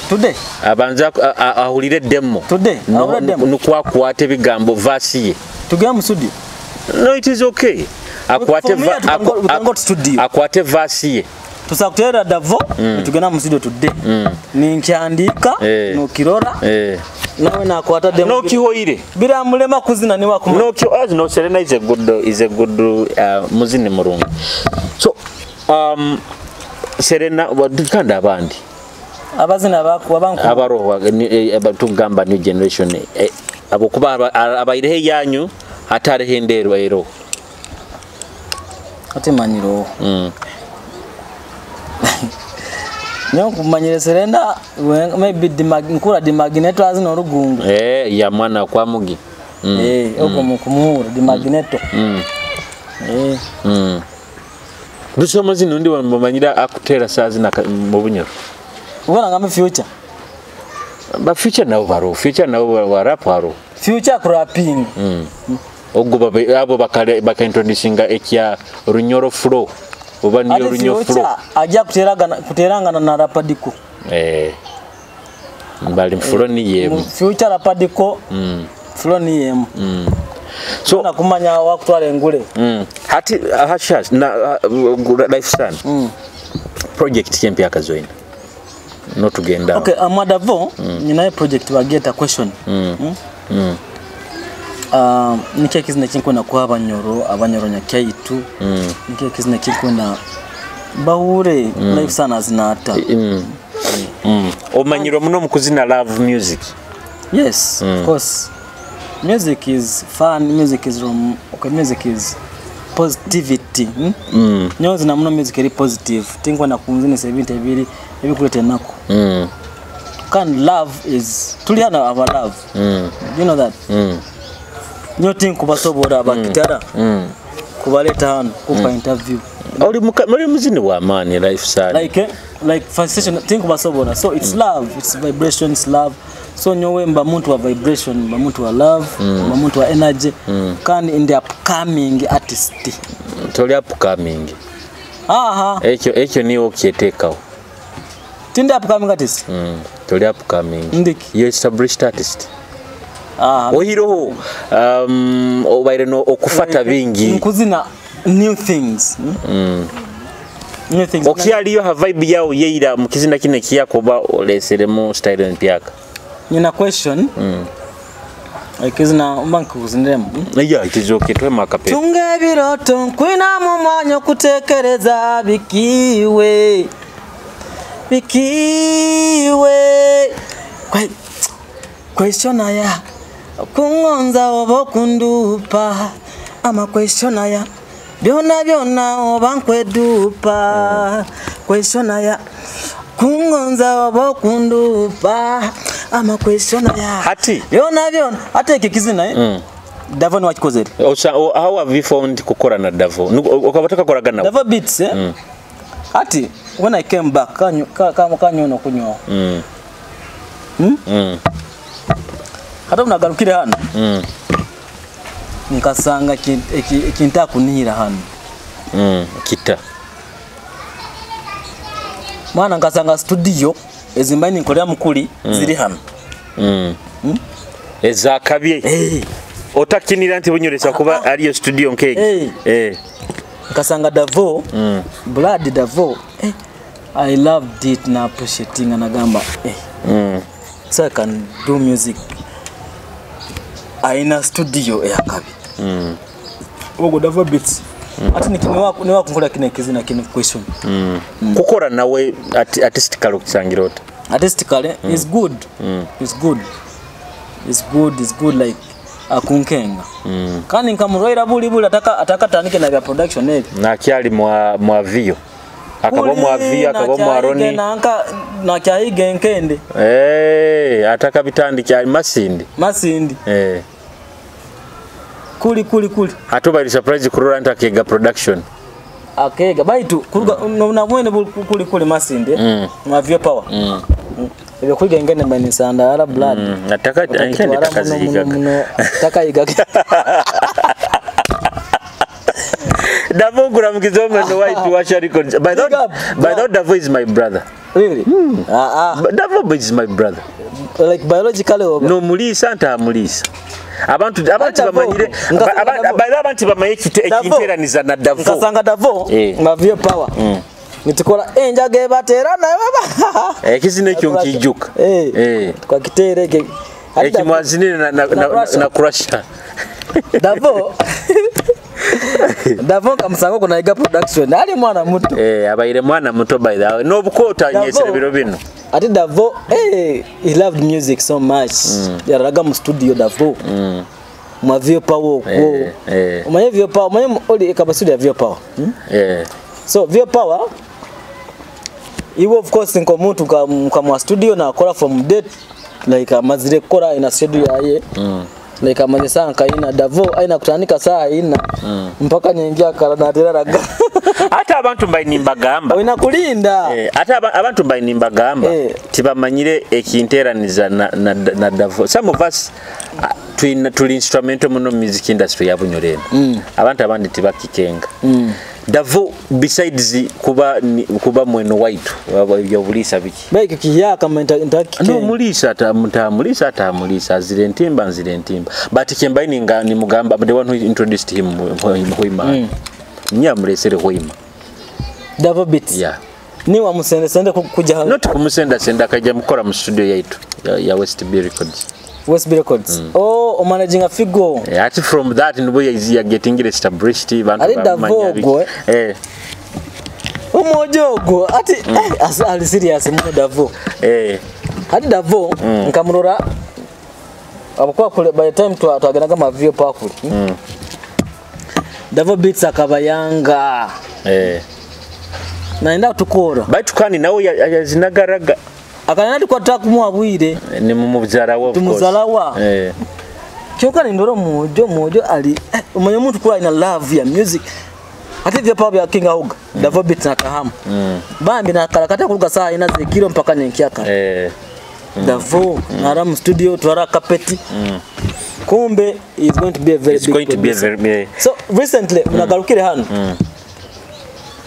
Today? Abanze ak-, a-, a-, ahulire demo. Today? No, ahulire demo? Nukwo akwate ebigambo, verse ye. Tugende mu studio? No, it is okay. Akwate For me, va-, we can go, ako-, we can go to studio. Akwate verse ye. Tusa kuterera Davo, Mm. nitugenda mu studio today. Mm. Ninkyandiika, Eh. nokirora, Eh. nawe nakwata demo. Nokihoire. Biramulema kuzina niwe akumanya. Nokyo-, as no, Serena is a good, is a good, uh, muzini murungi. So, um, Serena, wa-, kandi abandi? Abazina abaku-, abanku- Abaroho, ni-, eh, aba-, tugamba new generation, eh, habwokuba aba-, a-, abaireho eyanyu, hati haroho endi eroho. Hati manyire oha. Mm. Nyowe nkumanyire Serena, we, maybe Dimag-, nkura Dimaginetors n'Orugungu. Eh, ya mwana kwa Mugi. Mm. Eh, ogu Mm. mu kumuhura, Dimagineto. Mm. Eh. Mm. Busa amazina ondi wamumanyire akuteera saaha zinu aka-, mu Bunyoro? Ubona ngamba Future. Ba Future nabo baroho, Future nabo ba, ba rap haroho. Future kurapinga. Mm. Ogu babe, abo bakale, baka introducinga ekya Runyoro flow. Oba niyo Ati Runyoro Future flow. Ajja kuteragana, kuterangana na Rapadiko. Eh. Bali mu flow niyo emu. Mu Future Rapadiko, mm, flow niyo emu. Mm. So, na kumanya wakutwara engule. Mm. Hati, ah, Hashas, na, ah, Life Son. Mm. Project ki empyaka zoina? Notugenda. Okay, ah, Mwadavo, mm, nyinayo project bageta Question. Mm. Mm? Mm. Ah, nikyo ekizina ekinkwenda kuha Abanyoro, Abanyoro nyakyaitu. Mm. Nikyo ekizina ekinkwenda bahure, mm, Life Son azinata. Mm. Mm. Omanyirwe muno mu kuzina love music. Yes, mm, of course. Music is fun, music is rom-, okay, music is positivity. Hmm? Mm. Nyowe nzina muno music eri positive. Tinkwenda kunzinisa ebintu ebiri, ebikuleeta enaku. Mm. Kandi love is, tuli hano aba love. Mm. You know that? Mm. Nyowe tinkubasobora, mm, bakitara. Mm. Kubaleeta hano, kumpa, mm, interview. Oli muka-, oli muzini wa maani, Life Son. Like, eh, like, first session, tinkubasobora. So, it's, mm, love, it's vibrations, love. So, nyowe mba muntu wa vibration, mba muntu wa love, mm, mba muntu wa energy, mm, kandi ndi upcoming artist. Toli upcoming. Aha. Ekyo, ekyo niwe okyetekaho. Tindi upcoming artist? Mm, toli upcoming. Ndiki? You're established artist. Ah. Ohireho, um, obaire no okufata, eh, bingi. Nkuzina new things. Hmm? Mm. New things. Okyaliyo ha vibe yawe yeira mu kizina kinu ekiyakuba oleseremu style empyaka? Nyina question. Mm. Ekizina mba nkuziniremu. Yeah, it is okay. Twema akapera. Tunga ebirooto, nkwinamu omwanya okutekereza bikiwe. Bikiwe. Kwe-, question aya. Kungonza oba okundupa. Ama question aya. Byona byona oba nkwedupa. Question aya. Kungonza oba okundupa. Ama question aya. Hati? Byona byona. Hati eki kizina, eh? Mm. Davo niwe akikozere. Osa-, o-, how have you found kukora na Davo? Nuko, o-, okaba otakakoraga nawe? Davo Beats, eh? Mm. Hati, when I came back, kanyu-, ka-, ka-, kanyono kunyoho. Mm. Hmm? Mm. Hati obu nagarukire hanu, mm, nkasanga ki-, eki-, ekintu akunihira hanu. Mm, kita. Mwana, nkasanga studio ezi mbaire ninkoreramu kuli, mm, ziri hanu. Mm. Hmm? Eza kabye. Eh. Otakinira nti bunyoro esa kuba, ah, ah, ariyo studio nk'egi. Eh. Eh. Nkasanga Davo, mm, Blood Davo. Eh. I loved it, na appreciatinga, nagamba, eh. Mm. So I can do music. Aina studio eya kabi. Mm. Ogo Davo Beats. Mm. Ati niki, niwa, niwa kunkola kinu ekizina kinu question. Mm. Mm. Kukora nawe ati-, artistically okisangire ota? Artistically, mm, is good. Mm. Is good. Is good, is good, like, akunkenga. Mm. Kandi nkamurwaira buli buli ataka-, atakatandike na bya production ebi. Nakyali mwa, mwa Vio. Akaba omwa Vio, akaba omwa Roni. Nanka, nakyahiga enkende. Eh, atakabitandikya ali Masindi. Masindi. Eh. Kuli, kuli, kuli. Ate obaire surprise kurora nti akeega production. Akeega. Baitu, kuruga, mm, no, nabwene bu-, ku-, kuli, kuli Masindi, eh? Mm. Mwa Vio Power. Mm. Mm. Ebyo kwiga engende mba ninsandara blood. Mm. Ataka-, enkende takazihigaga. Muno, muno, muno. Takayigaga. Davo nkuramukize omwene waitu wa Shari Records. By the way, big up, by the way, Davo is my brother. Really? Hmm. Ah, ah. But Davo is my brother. Like biologically oba? Nomuliisa, ntamuliisa. Abantu, abantu bamanyire, aba-, aba-, by the way, abantu bamanyire ekite-, ekinteraniza na Davo. Nkasanga Davo, eh, mwa Vio Power. Mm. Nitukora enjaga ebaterana, baba. Eh, ekizina ekyo nkijuka. Eh. Eh. Twakiteera eki. Eki mwazinire na, na, na, na Crusher. Davo. Davo nkamusanga oku Naiga Production. Ali mwana muto. Eh, abaire mwana muto by the way. N'obukoota anyesere biro binu. Ati Davo, eh, he loved music so much. Mm. Yararaga mu studio Davo. Mm. Mwa Vio Power okwo. Eh, eh. Omanye Vio Power, omanye mu-, oli ekaba studio ya Vio Power. Hmm? Eh. So, Vio Power, iwe of course nk'omuntu nka, nka mwa studio nakora from day, like, amazire kukora aina schedule yaye. Mm. Like, amazire saaha nka ina, Davo aina kutandika saaha ina. Mm. Mpaka nyenkyakara natera raga. Ate abantu mbaire nimbagamba. Oyina kulinda. Eh, ate aba-, abantu mbaire nimbagamba, eh, tibamanyire ekinteraniza na, na, na Davo. Some of us, ah, twina, tuli instrumental muno mu music industry ya Bunyoro eno. Mm. Abantu abandi tibakikenga. Mm. Davo, besides kuba ni, kuba mwene waitu, aba-, ebyobuliisa biki? Baitu kiyaka, nta-, ntakikenga. No, muliisa ata-, nta muliisa, ata muliisa, azire entimba, nzire entimba. But kyembaire ninga-, nimugamba, the one who introduced him, Hoima. Mm. Niye amulesere Hoima. Davo Beats. Yeah. Niwe wamusendasenda ku-, kujya hano? Not kumusendasenda, akaija mukora mu studio yaitu, ya, ya West B Records. West B Records. Mm. Oh, omanaginga Figo. Eh, ati from that, nubwo ya, ya getting established, bantu ari Davo bamumanya bi-, ogwo, eh? Eh. Omwojo ogwo, ati, mm, eh, as-, ali serious muno Davo. Eh. Ati Davo, mm, nkamurora, habwokuba kule, by the time twa-, twagendaga mu View Park kule, hmm? Mm. Davo Beats akaba yanga. Eh. Nayenda kutukora. Baitu kandi nawe ya-, ya-, yazinaga raga. Akaba nayenda kutukora, tutakumuha bwire. Ni mu muzaara we, of course. Tumuzaara wa. Eh. Kyonka nindora omwojo, omwojo ali, eh, omanya omuntu kuba alina love ya music. Hati ebyo pa bya King Ahoga, mm, Davo Beats natahamu. Mm. Bambi nakara kata kuruga saaha ina z'ekiro mpaka nyenkyakara. Eh. Mm. Davo, mm, nara mu studio, twara kapeti. Mm. Kumbe, he is going to be a very big producer. He's going to be a very, eh. So, recently, mm, nagarukire hanu. Mm.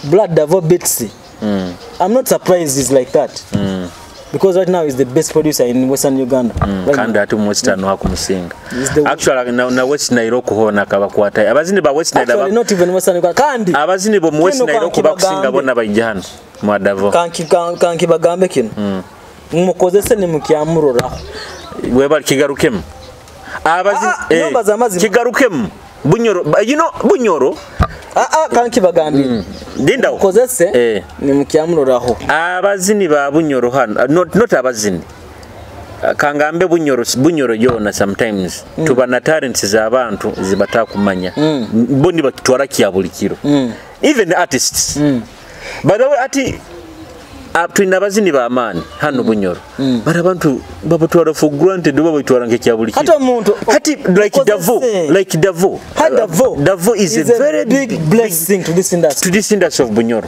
Blood Davo Beats. Mm. I'm not surprised he's like that. Mm. Because right now he's the best producer in Western Uganda. Mm. Right now. Kandi ati mu Western wakumusinga. He's the Actually, na, na West Nile okuhona akabakwata. Abazini ba West Nile. Actually, ba-, not even Western Uganda. Kandi, abazini bo mu West Nile okubakusinga bona baija hanu. Mwa Davo. Kanki-, kan-, kankibagambe kinu. Mm. Mukozese nimukyamuroraho. Webale, kigarukemu. Abazi-, ah, ah, eh, nombaza amazima. Kigarukemu. Bunyoro, ba-, you know, Bunyoro. Ah, ah, kankibagambire. Mm. Lindaho. Mukozese, eh, nimukyamuroraho. Abazini ba Bunyoro hanu, ah, not, not abazini. Ah, kangambe Bunyoro, Bunyoro yoona sometimes. Mm. Tuba na talents z'abantu zibatakumanya. Mm. Bo nibakitwara kya buli kiro. Mm. Even artists. Mm. By the way, ati, ah, twine abazini b'amaani hanu Bunyoro. Mm. But abantu babatwara for granted, oba baitwara nk'ekya buli kintu. Hati omuntu, hati, like Davo, like Davo. Hati Davo, Davo is a very big blessing to this industry. To this industry of Bunyoro.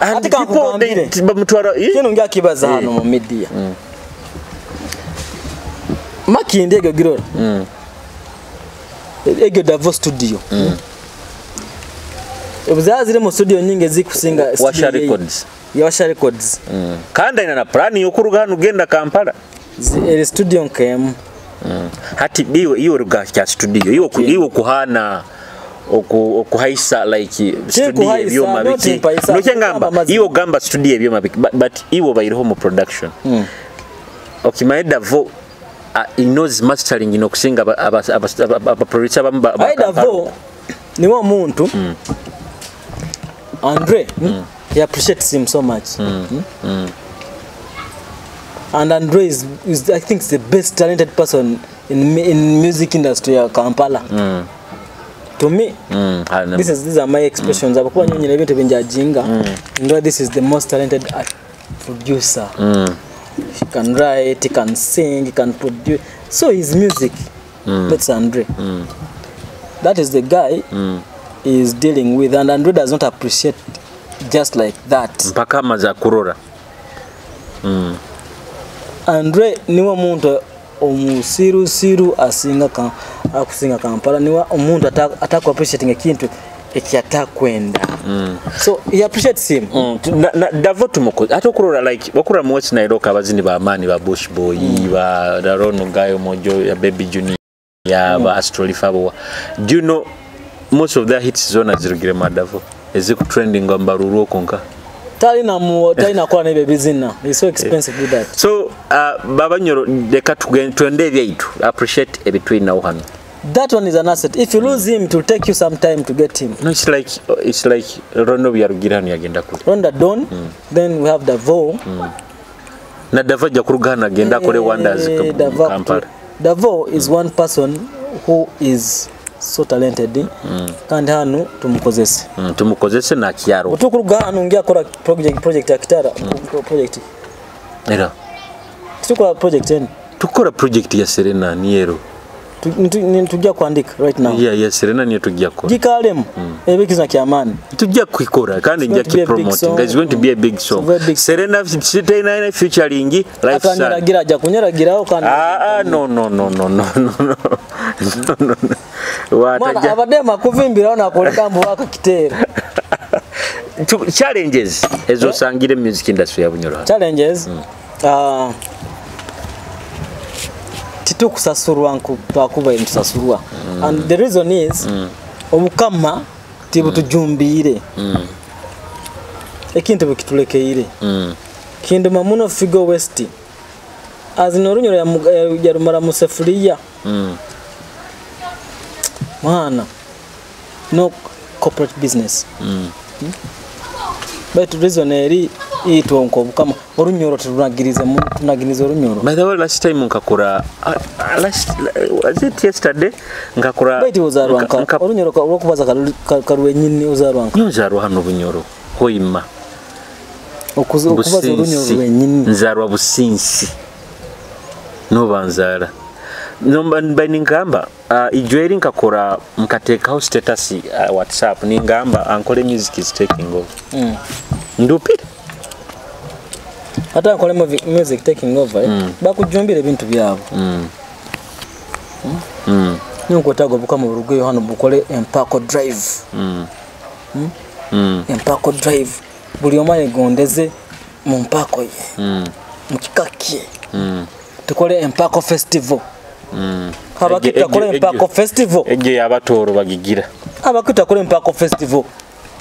And hati people, they, kankugambire, bamutwara, eh? Kinu ngya kibaza hanu mu media. Mm. Makindye egyo girora. Mm. Egyo Davo studio. Mm. Obuzaazire mu studio nyingi ezikusinga studio ye. Washa Records. Ya Washa Records. Mm. Kandi aina na plan y'okuruga hanu kugenda Kampala. Zi-, eri studio nk'emu. Mm. Hati iwe, iwe ruga kya studio. Iwe ku-, iwe kuhana oku-, okuhaisa, like, studio ebyoma biki? Nokyengamba, iwe ogamba studio ebyoma biki, but, but iwe obaireho mu production. Mm. Okimanye Davo, ah, he knows mastering n'okusinga aba, aba, aba, aba, aba producer abamu ba, ba Kampala. Davo, niwe omuntu, mm, Andre, hmm? Mm. He appreciates him so much. Mm. Hmm? Mm. And Andre is, is, I think, is the best talented person in mu-, in music industry ya Kampala. Mm. To me, mm, this is, these are my expressions. Mm. Habwokuba nyowe nyine ebintu binjajinga. Mm. Ndoga this is the most talented art-, producer. Mm. He can write, he can sing, he can produce. So his music, mm, that's Andre. Mm. That is the guy, mm, he is dealing with, and Andre does not appreciate just like that. Mpaka amaze kurora. Mm. Andre niwe muntu omusirusiru asinga Ka-, akusinga Kampala, niwe omuntu ata-, ataku appreciating ekintu eki atakwenda. Mm. So, he appreciates him. Mm. Tu-, na, na, Davo tumuko-, ate okurora, like, okurora mu West Nile, abazini b'amaani ba Bush Boy, mm, ba Aaron Guy, Omojo, ya Baby Junior, ya, mm, ba Astro Leaf abo wa. Do you know, most of their hits zoona zirugire mu Davo? Ezikutrendinga mu Baruuru oku nka? Talina mu-, talina kukora n'ebyo ebizina. It's so expensive to do that. So, uh, Babanyoro, leka tugen-, twende ebyaitu. Appreciate ebitwinaho hanu. That one is an asset. If you lose him, it will take you some time to get him. No, it's like, it's like Ronda obu yarugire hanu yagenda kule. Ronda Don, mm, then we have Davo. Mm. Na Davo ajja kuruga hanu agende akole wonders mu Kampala. Eh, Davo, Davo is one person who is so talented. Mm. Kandi hanu tumukozese. Mm, tumukozese na kyaro. Obu tukuruga hanu ngiye kukora project, project ya Kitara, mm, pro-, project. Era. Tukora project enu. Tukora project ya Serena, Niero. Tu-, nitu-, ni-, nitujja kwandika right now. Yeah, yeah, Serena niyo tujja kukora. Gikalemu, ebe ekizina ky'amaani. Tujja kukikora, kandi nja kipromotinga. It's going to be a big song. It's a very big song. Serena, Serena featuring Life Sun. Akanyoragira, ajja kunyeragiraho kandi. Ah, ah, no, no, no. Mwana, abadde makuvimbiraho nakwoleka mbu wakakiteera. Tu-, challenges ezo osangire mu music industry ya Bunyoro hanu? Challenges? Ah, titukusasurwa nku twakubaire nitusasurwa. And the reason is, Obukama tibutujumbiire. Ekintu bukitulekeire. Kinduma muno Figo West. Azina orunyoro yamu-, ya-, yarumara mu sefuliya. Mwana, no corporate business. Hmm? Baitu reason eri, itwe nk'Obukama, orunyoro turunagirize mu-, tunagirize orunyoro. By the way, last time nkakora, ah, ah, last, was it yesterday? Nkakora, baitu ozarwa nka, nka, nka orunyoro ka-, orwokubaza ka-, ka-, ka rwenyini ozarwa nka? Nyowe nzarwa hanu Bunyoro, Hoima. Okuza-, okubaza orunyoro Businsi. Rwenyini. Nzarwa Businsi. Nuho banzaara. Nomba, mba ningamba, ah, ijweri nkakora, nkateekaho status, ah, WhatsApp, ningamba, Ankole Music is taking over. Mm. Ndupire. Hati Ankole Movi-, Music taking over, eh? Mm. Bakujumbira ebintu byabo. Mm. Mm. Mm. Ninkwetaaga Obukama burugeyo hanu bukole Empako Drive. Mm. Mm? Mm. Empako Drive. Buli omu ayegondeze mu mpako ye. Mm. Mu kika kye. Mm. Tukole Empako Festival. Mm. Abakita kole Empako Festival. Egyo y'Abatooro bagigira. Abakita kole Empako Festival.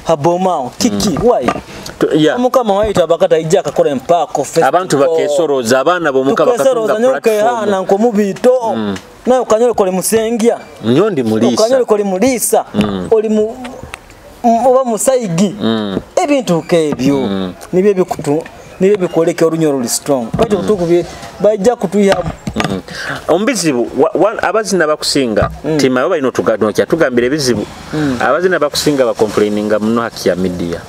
Ha Boma aho. Kiki? Mm. Why? Tu-, yeah. Omukama waitu abakata ija akakora Empako Festival. Abantu bakesorooza, abaana b'omuka bakatunga platform. Tukesorooza, nyowe nkehana nk'omubiito. Mm. Nawe okanyoleka oli musengya. Nyowe ndi muliisa. Okanyoleka oli muliisa. Mm. Oli mu-, M-, oba musaigi. Mm. Ebintu nk'ebyo. Mm. Nibyo ebikutu-, nibyo bikwoleka orunyoro ruli strong. Baitu obu tukubi-, baija kutwihamu. Mm. Omu bizibu, wa-, wa-, abazina abakusinga, mm, timayo baine otuga-, nokyatugambira ebizibu. Mm. Abazina abakusinga bakomplaininga muno ha kya media.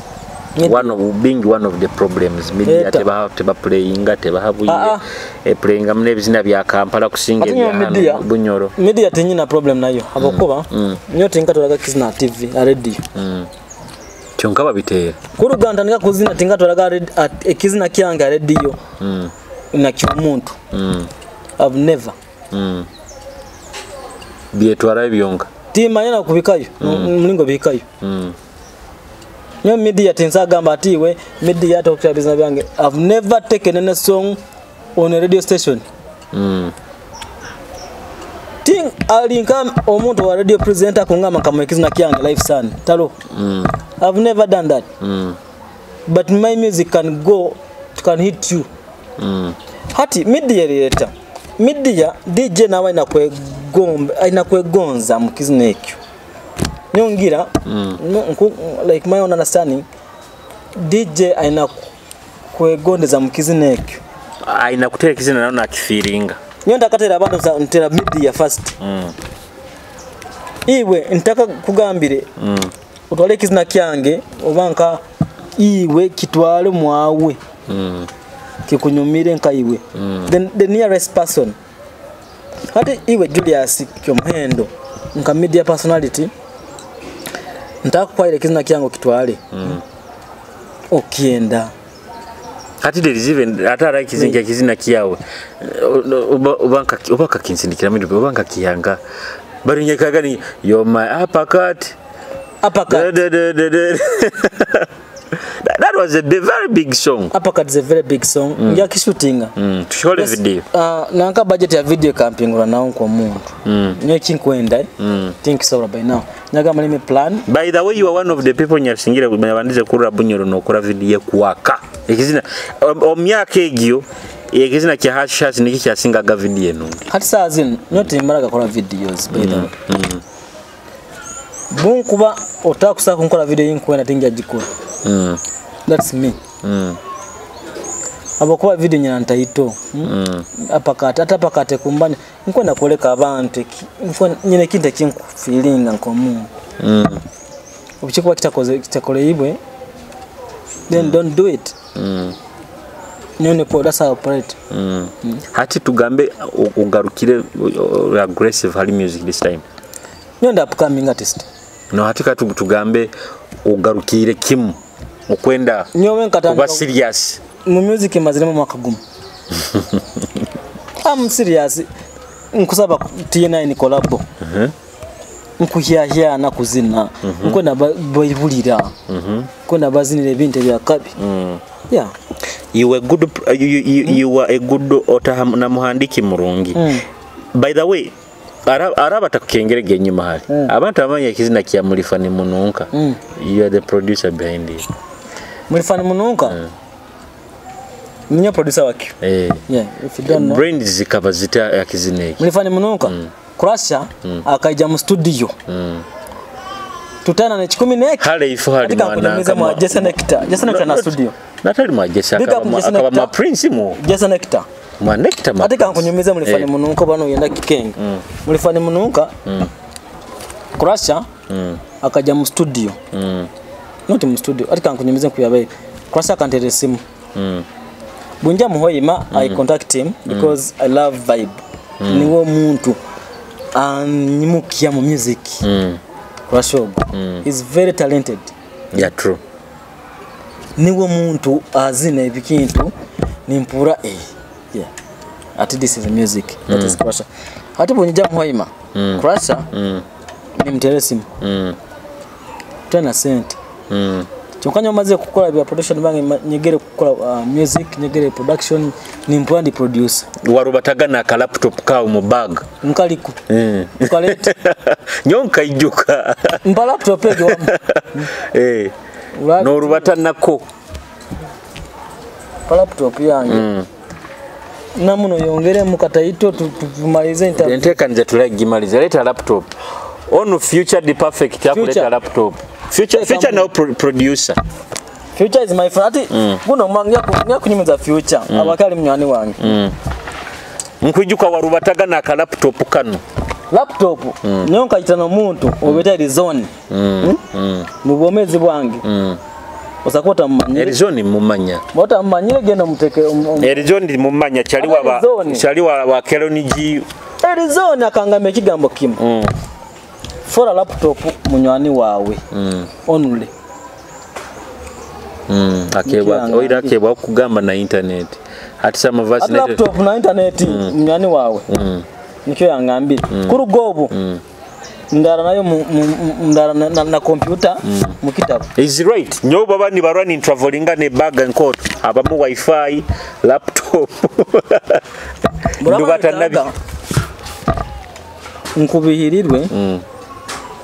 Media. One of, being one of the problems. Media tebaha-, tebaplayinga, tebaha bwire. Ah, ah. Eplayinga muno ebizina bya Kampala kusinga ebya hanu Bunyoro. Media tinyina problem nayo. Habwokuba, mm, nyowe tinkatwaraga kizina ha T V, ha radio. Mm. Kyonka babiteera. Kuruga ntandika kuzina, tinkatwaraga red-, at-, ekizina kyange ha radio. Mm. Nakyo omuntu. Mm. I've never. Mm. Byetwarayo byonka. Timanya na kubikayo, mm, mulingo bihikayo. Mm. Nyowe media tinsagamba ati iwe, media tokutwara bizina byange. I've never taken any song on a radio station. Mm. Ting-, ali nka omuntu wa radio presenter kungamba nkamuha ekizina kyange Life Sun. Taro. Mm. I've never done that. Mm. But my music can go, can hit you. Mm. Hati, media ereta. Media, D J nawe aina kwegomba, aina kwegonza mu kizina ekyo. Nyongira, mm, no, nku-, like my own understanding, D J aina ku-, kwegondeza mu kizina ekyo. Aina kuteera ekizina nawe nakifiringa. Nyowe ntakatera abantu sa-, ntera media first. Mm. Iwe, ntaka kugambire, mm, otwale ekizina kyange, oba nka iwe, kitwale mwawe. Mm. Kikunyumire nka iwe. Mm. The, the nearest person. Hati iwe Julius Kyomuhendo, nka media personality, ntakutwalire ekizina kyange okitwale. Mm. Okyenda. Hati there is even, ate haraho ekizina, mm, ekizina kyawe. Oba, oba nka, oba nkakinsindikira mu, oba nkakihanga. Bari nyekaga ni, "You're my uppercut." Uppercut. De, de, de, de, de. That, that was a bi-, very big song. Uppercut is a very big song. Mm. Nja kishootinga. Mm. Tushole video. Yes, ah, nanka budget ya video ekampingura naho nk'omuntu. Mm. Nyowe kinkwenda, eh? Mm. Tinkisobora by now. Nyagamba, let me plan. By the way, you are one of the people nyasingire, nabandize kurora Bunyoro nokora video ekwaka. Ekizina, om-, omu myaka egyo, ekizina kya Hush Hush nikyo kyasingaga video enungi. Hati saaha zinu, nyowe timmaraga kora videos, by the way. Mm, mm. Bunkuba otakusobora kunkora video eyinkwenda, tingyagikora. Mm. That's me. Mm. Habwokuba video nyina ntaito. Mm? Mm. Uppercut, ate uppercut ekumbanya. Nkwenda kwoleka abantu eki-, nkwe-, nyine ekintu ekinkufeelinga nk'omuntu. Mm. Obu kikuba kitakoze-, kitakoleibwe, then, mm, don't do it. Mm. Nyowe nikwo, that's how I operate. Mm. Mm. Hati tugambe o-, ogarukire o-, o-, aggressive hali music this time. Nyowe ndi upcoming artist. No, hati ka tu-, tugambe ogarukire kimu. Okwenda nyowe nkatandika kuba serious. Mu music maziremu mwaka gumu. I'm serious. Nkusaba ku-, T N I ni collabo. Mhm. Nkuhyahyana kuzina. Mhm. Nkwenda ba-, baibulira. Mhm. Nkwenda bazinira ebintu ebya kabi. Mm. Yeah. You were good pr-, you, you, you, you were a good otaha na muhandiki murungi. Mm. By the way, ara-, araba atakukengerege enyuma hali. Mm. Abantu abamanya ekizina kya Mulifa Nimununka. Mm. You are the producer behind it. Mulifa Nimununka? Mm. Ninyo producer wakyo. Eh. Yeah, if you don't know. Brains zikaba zita ya kizina eki? Mulifa Nimununka? Mm. Crusher, mm, akaija mu studio. Mm. Tutana ne kikumi neki. Hale ifu hali. Ati kankunyumize mwa Jesse Nectar. Jesse Nectar na studio. Natali mwa Jesse, big up akaba mwa, Jesse Nectar. Akaba mwa Prince mu. Jesse Nectar. Mwa Nectar mwa Prince. Ati kankunyumize Mulifa Nimununka bano yenda kikenga. Mm. Mulifa Nimununka. Mm. Crusher, mm, akaija mu studio. Mm. Not mu studio. Ati kankunyumize nkuyabaire. Crusher akantera esimu. Mm. Bunja mu Hoima, I contact him because I love vibe. Mm. Niwe omuntu anyimukya mu music. Mm. Crusher ogu. Mm. He's very talented. Yeah, true. Niwe omuntu azina ebikintu, nimpura, eh, yeah. Ati this is music. That is Crusher. Hati bunja mu Hoima. Mm. Crusher, mm, nimutera esimu. Mm. Twena sente. Mm. Kyonka nyowe maze kukora bya production bange, ma-, nyegere kukora, uh, music, nyegere production, nimpura ndi producer. Warubatagana aka laptop kawe mu bag? Nkaliku. Mm. Tukaleta. Nyowe nkaijuka. Mpa laptop egi wamu. Eh. Ura- Norubata nako. Pa laptop yange. Mm. Namu noyongeremu kataito tu-, tu-, tumalize interview. Entekaniza tulagimaliza. Leta laptop. Onu Future the Perfect akuleta laptop. Future, Future now pro-, producer. Future is my friend. Ati, mm, guno mwa-, nyaku-, nyakunyumiza Future. Mm. Abakali munywani wange. Mm. Nkwijuka warubataga n'aka laptop kanu. Laptop? Mm. Nyowe nkaita n'omuntu, mm, obeta Erizoni. Mm, mm. Mu bwomeezi bwange. Mm. Osa kuba otamumanyire. Erizoni mumanya. Otamumanyire, genda omuteke, om-, om-, Erizoni mumanya, chali wa ba, Erizoni. Chali wa, wa Keloni G. Erizoni akangamba ekigambo kimu. Mm. Fora laptop munywani wawe. Mm. Only. Mm. Akebwa, nikyo yangambire. Oira akebwa kugamba na internet. Hati some of us ati laptop na internet, mm, munywani wawe. Mm. Nikyo yangambire. Mm. Kuruga obu. Mm. Ndara nayo mu, mu, mu, ndara na, na, na computer, mm, mu kitabu. Is right. Nyowe baba nibarora nintravelinga ne bag nkooto. Habamu Wi-Fi, laptop. Ndubata nabi. Nkubihirirwe. Mm.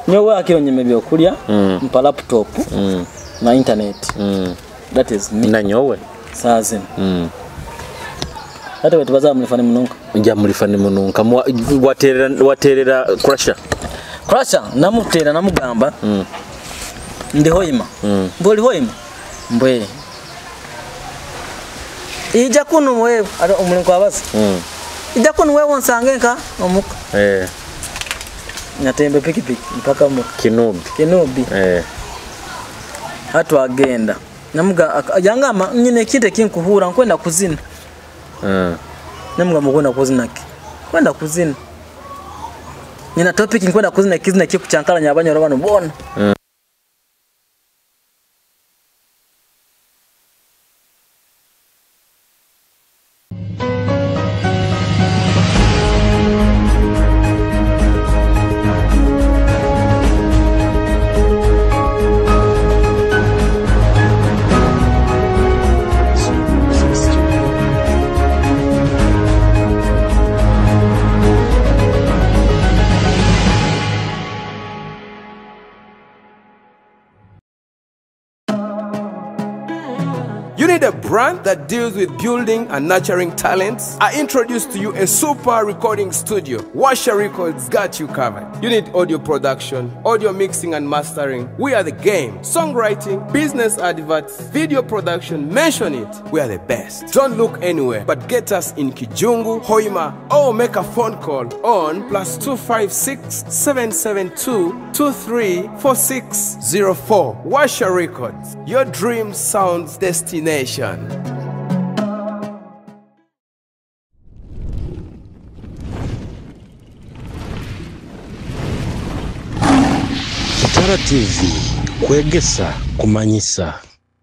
Nyowe akiro nyima ebyokulya, mm, mpa laptop, mm, na internet. Mm. That is me. Na nyowe. Saaha zinu. Mm. Hati bwetubaza Mulifa Nimununka. Nja Mulifa Nimununka. Mwa-, waterera, waterera Crusher? Crusher, namutera, namugamba, mm, ndi Hoima. Mm. Mbu oli Hoima? Mbwe. Ija kunu wewe, ati omuli nkwabaza. Mm. Ija kunu wewe onsange nka omuka. Eh. Natembe pikipiki, mpaka muka. Kinubi. Kinubi. Eh. Hati twagenda. Namuga-, ak-, yangamba, "Nyine ekintu ekinkuhura, nkwenda kuzina." Mm. Namugamba, "Okwenda kuzina ki?" "Nkwenda kuzina. Nyina topic, nkwenda kuzina ekizina ekikucankalanya abanyoro banu boona." Mm. You need a brand that deals with building and nurturing talents? I introduce to you a super recording studio. Washa Records got you covered. You need audio production, audio mixing and mastering? We are the game. Songwriting, business adverts, video production, mention it. We are the best. Don't look anywhere, but get us in Kijungu, Hoima, or make a phone call on plus two five six, seven seven two, two three four six zero four. Washa Records, your dream sounds destination. T V, kwegesa, kumanyisa.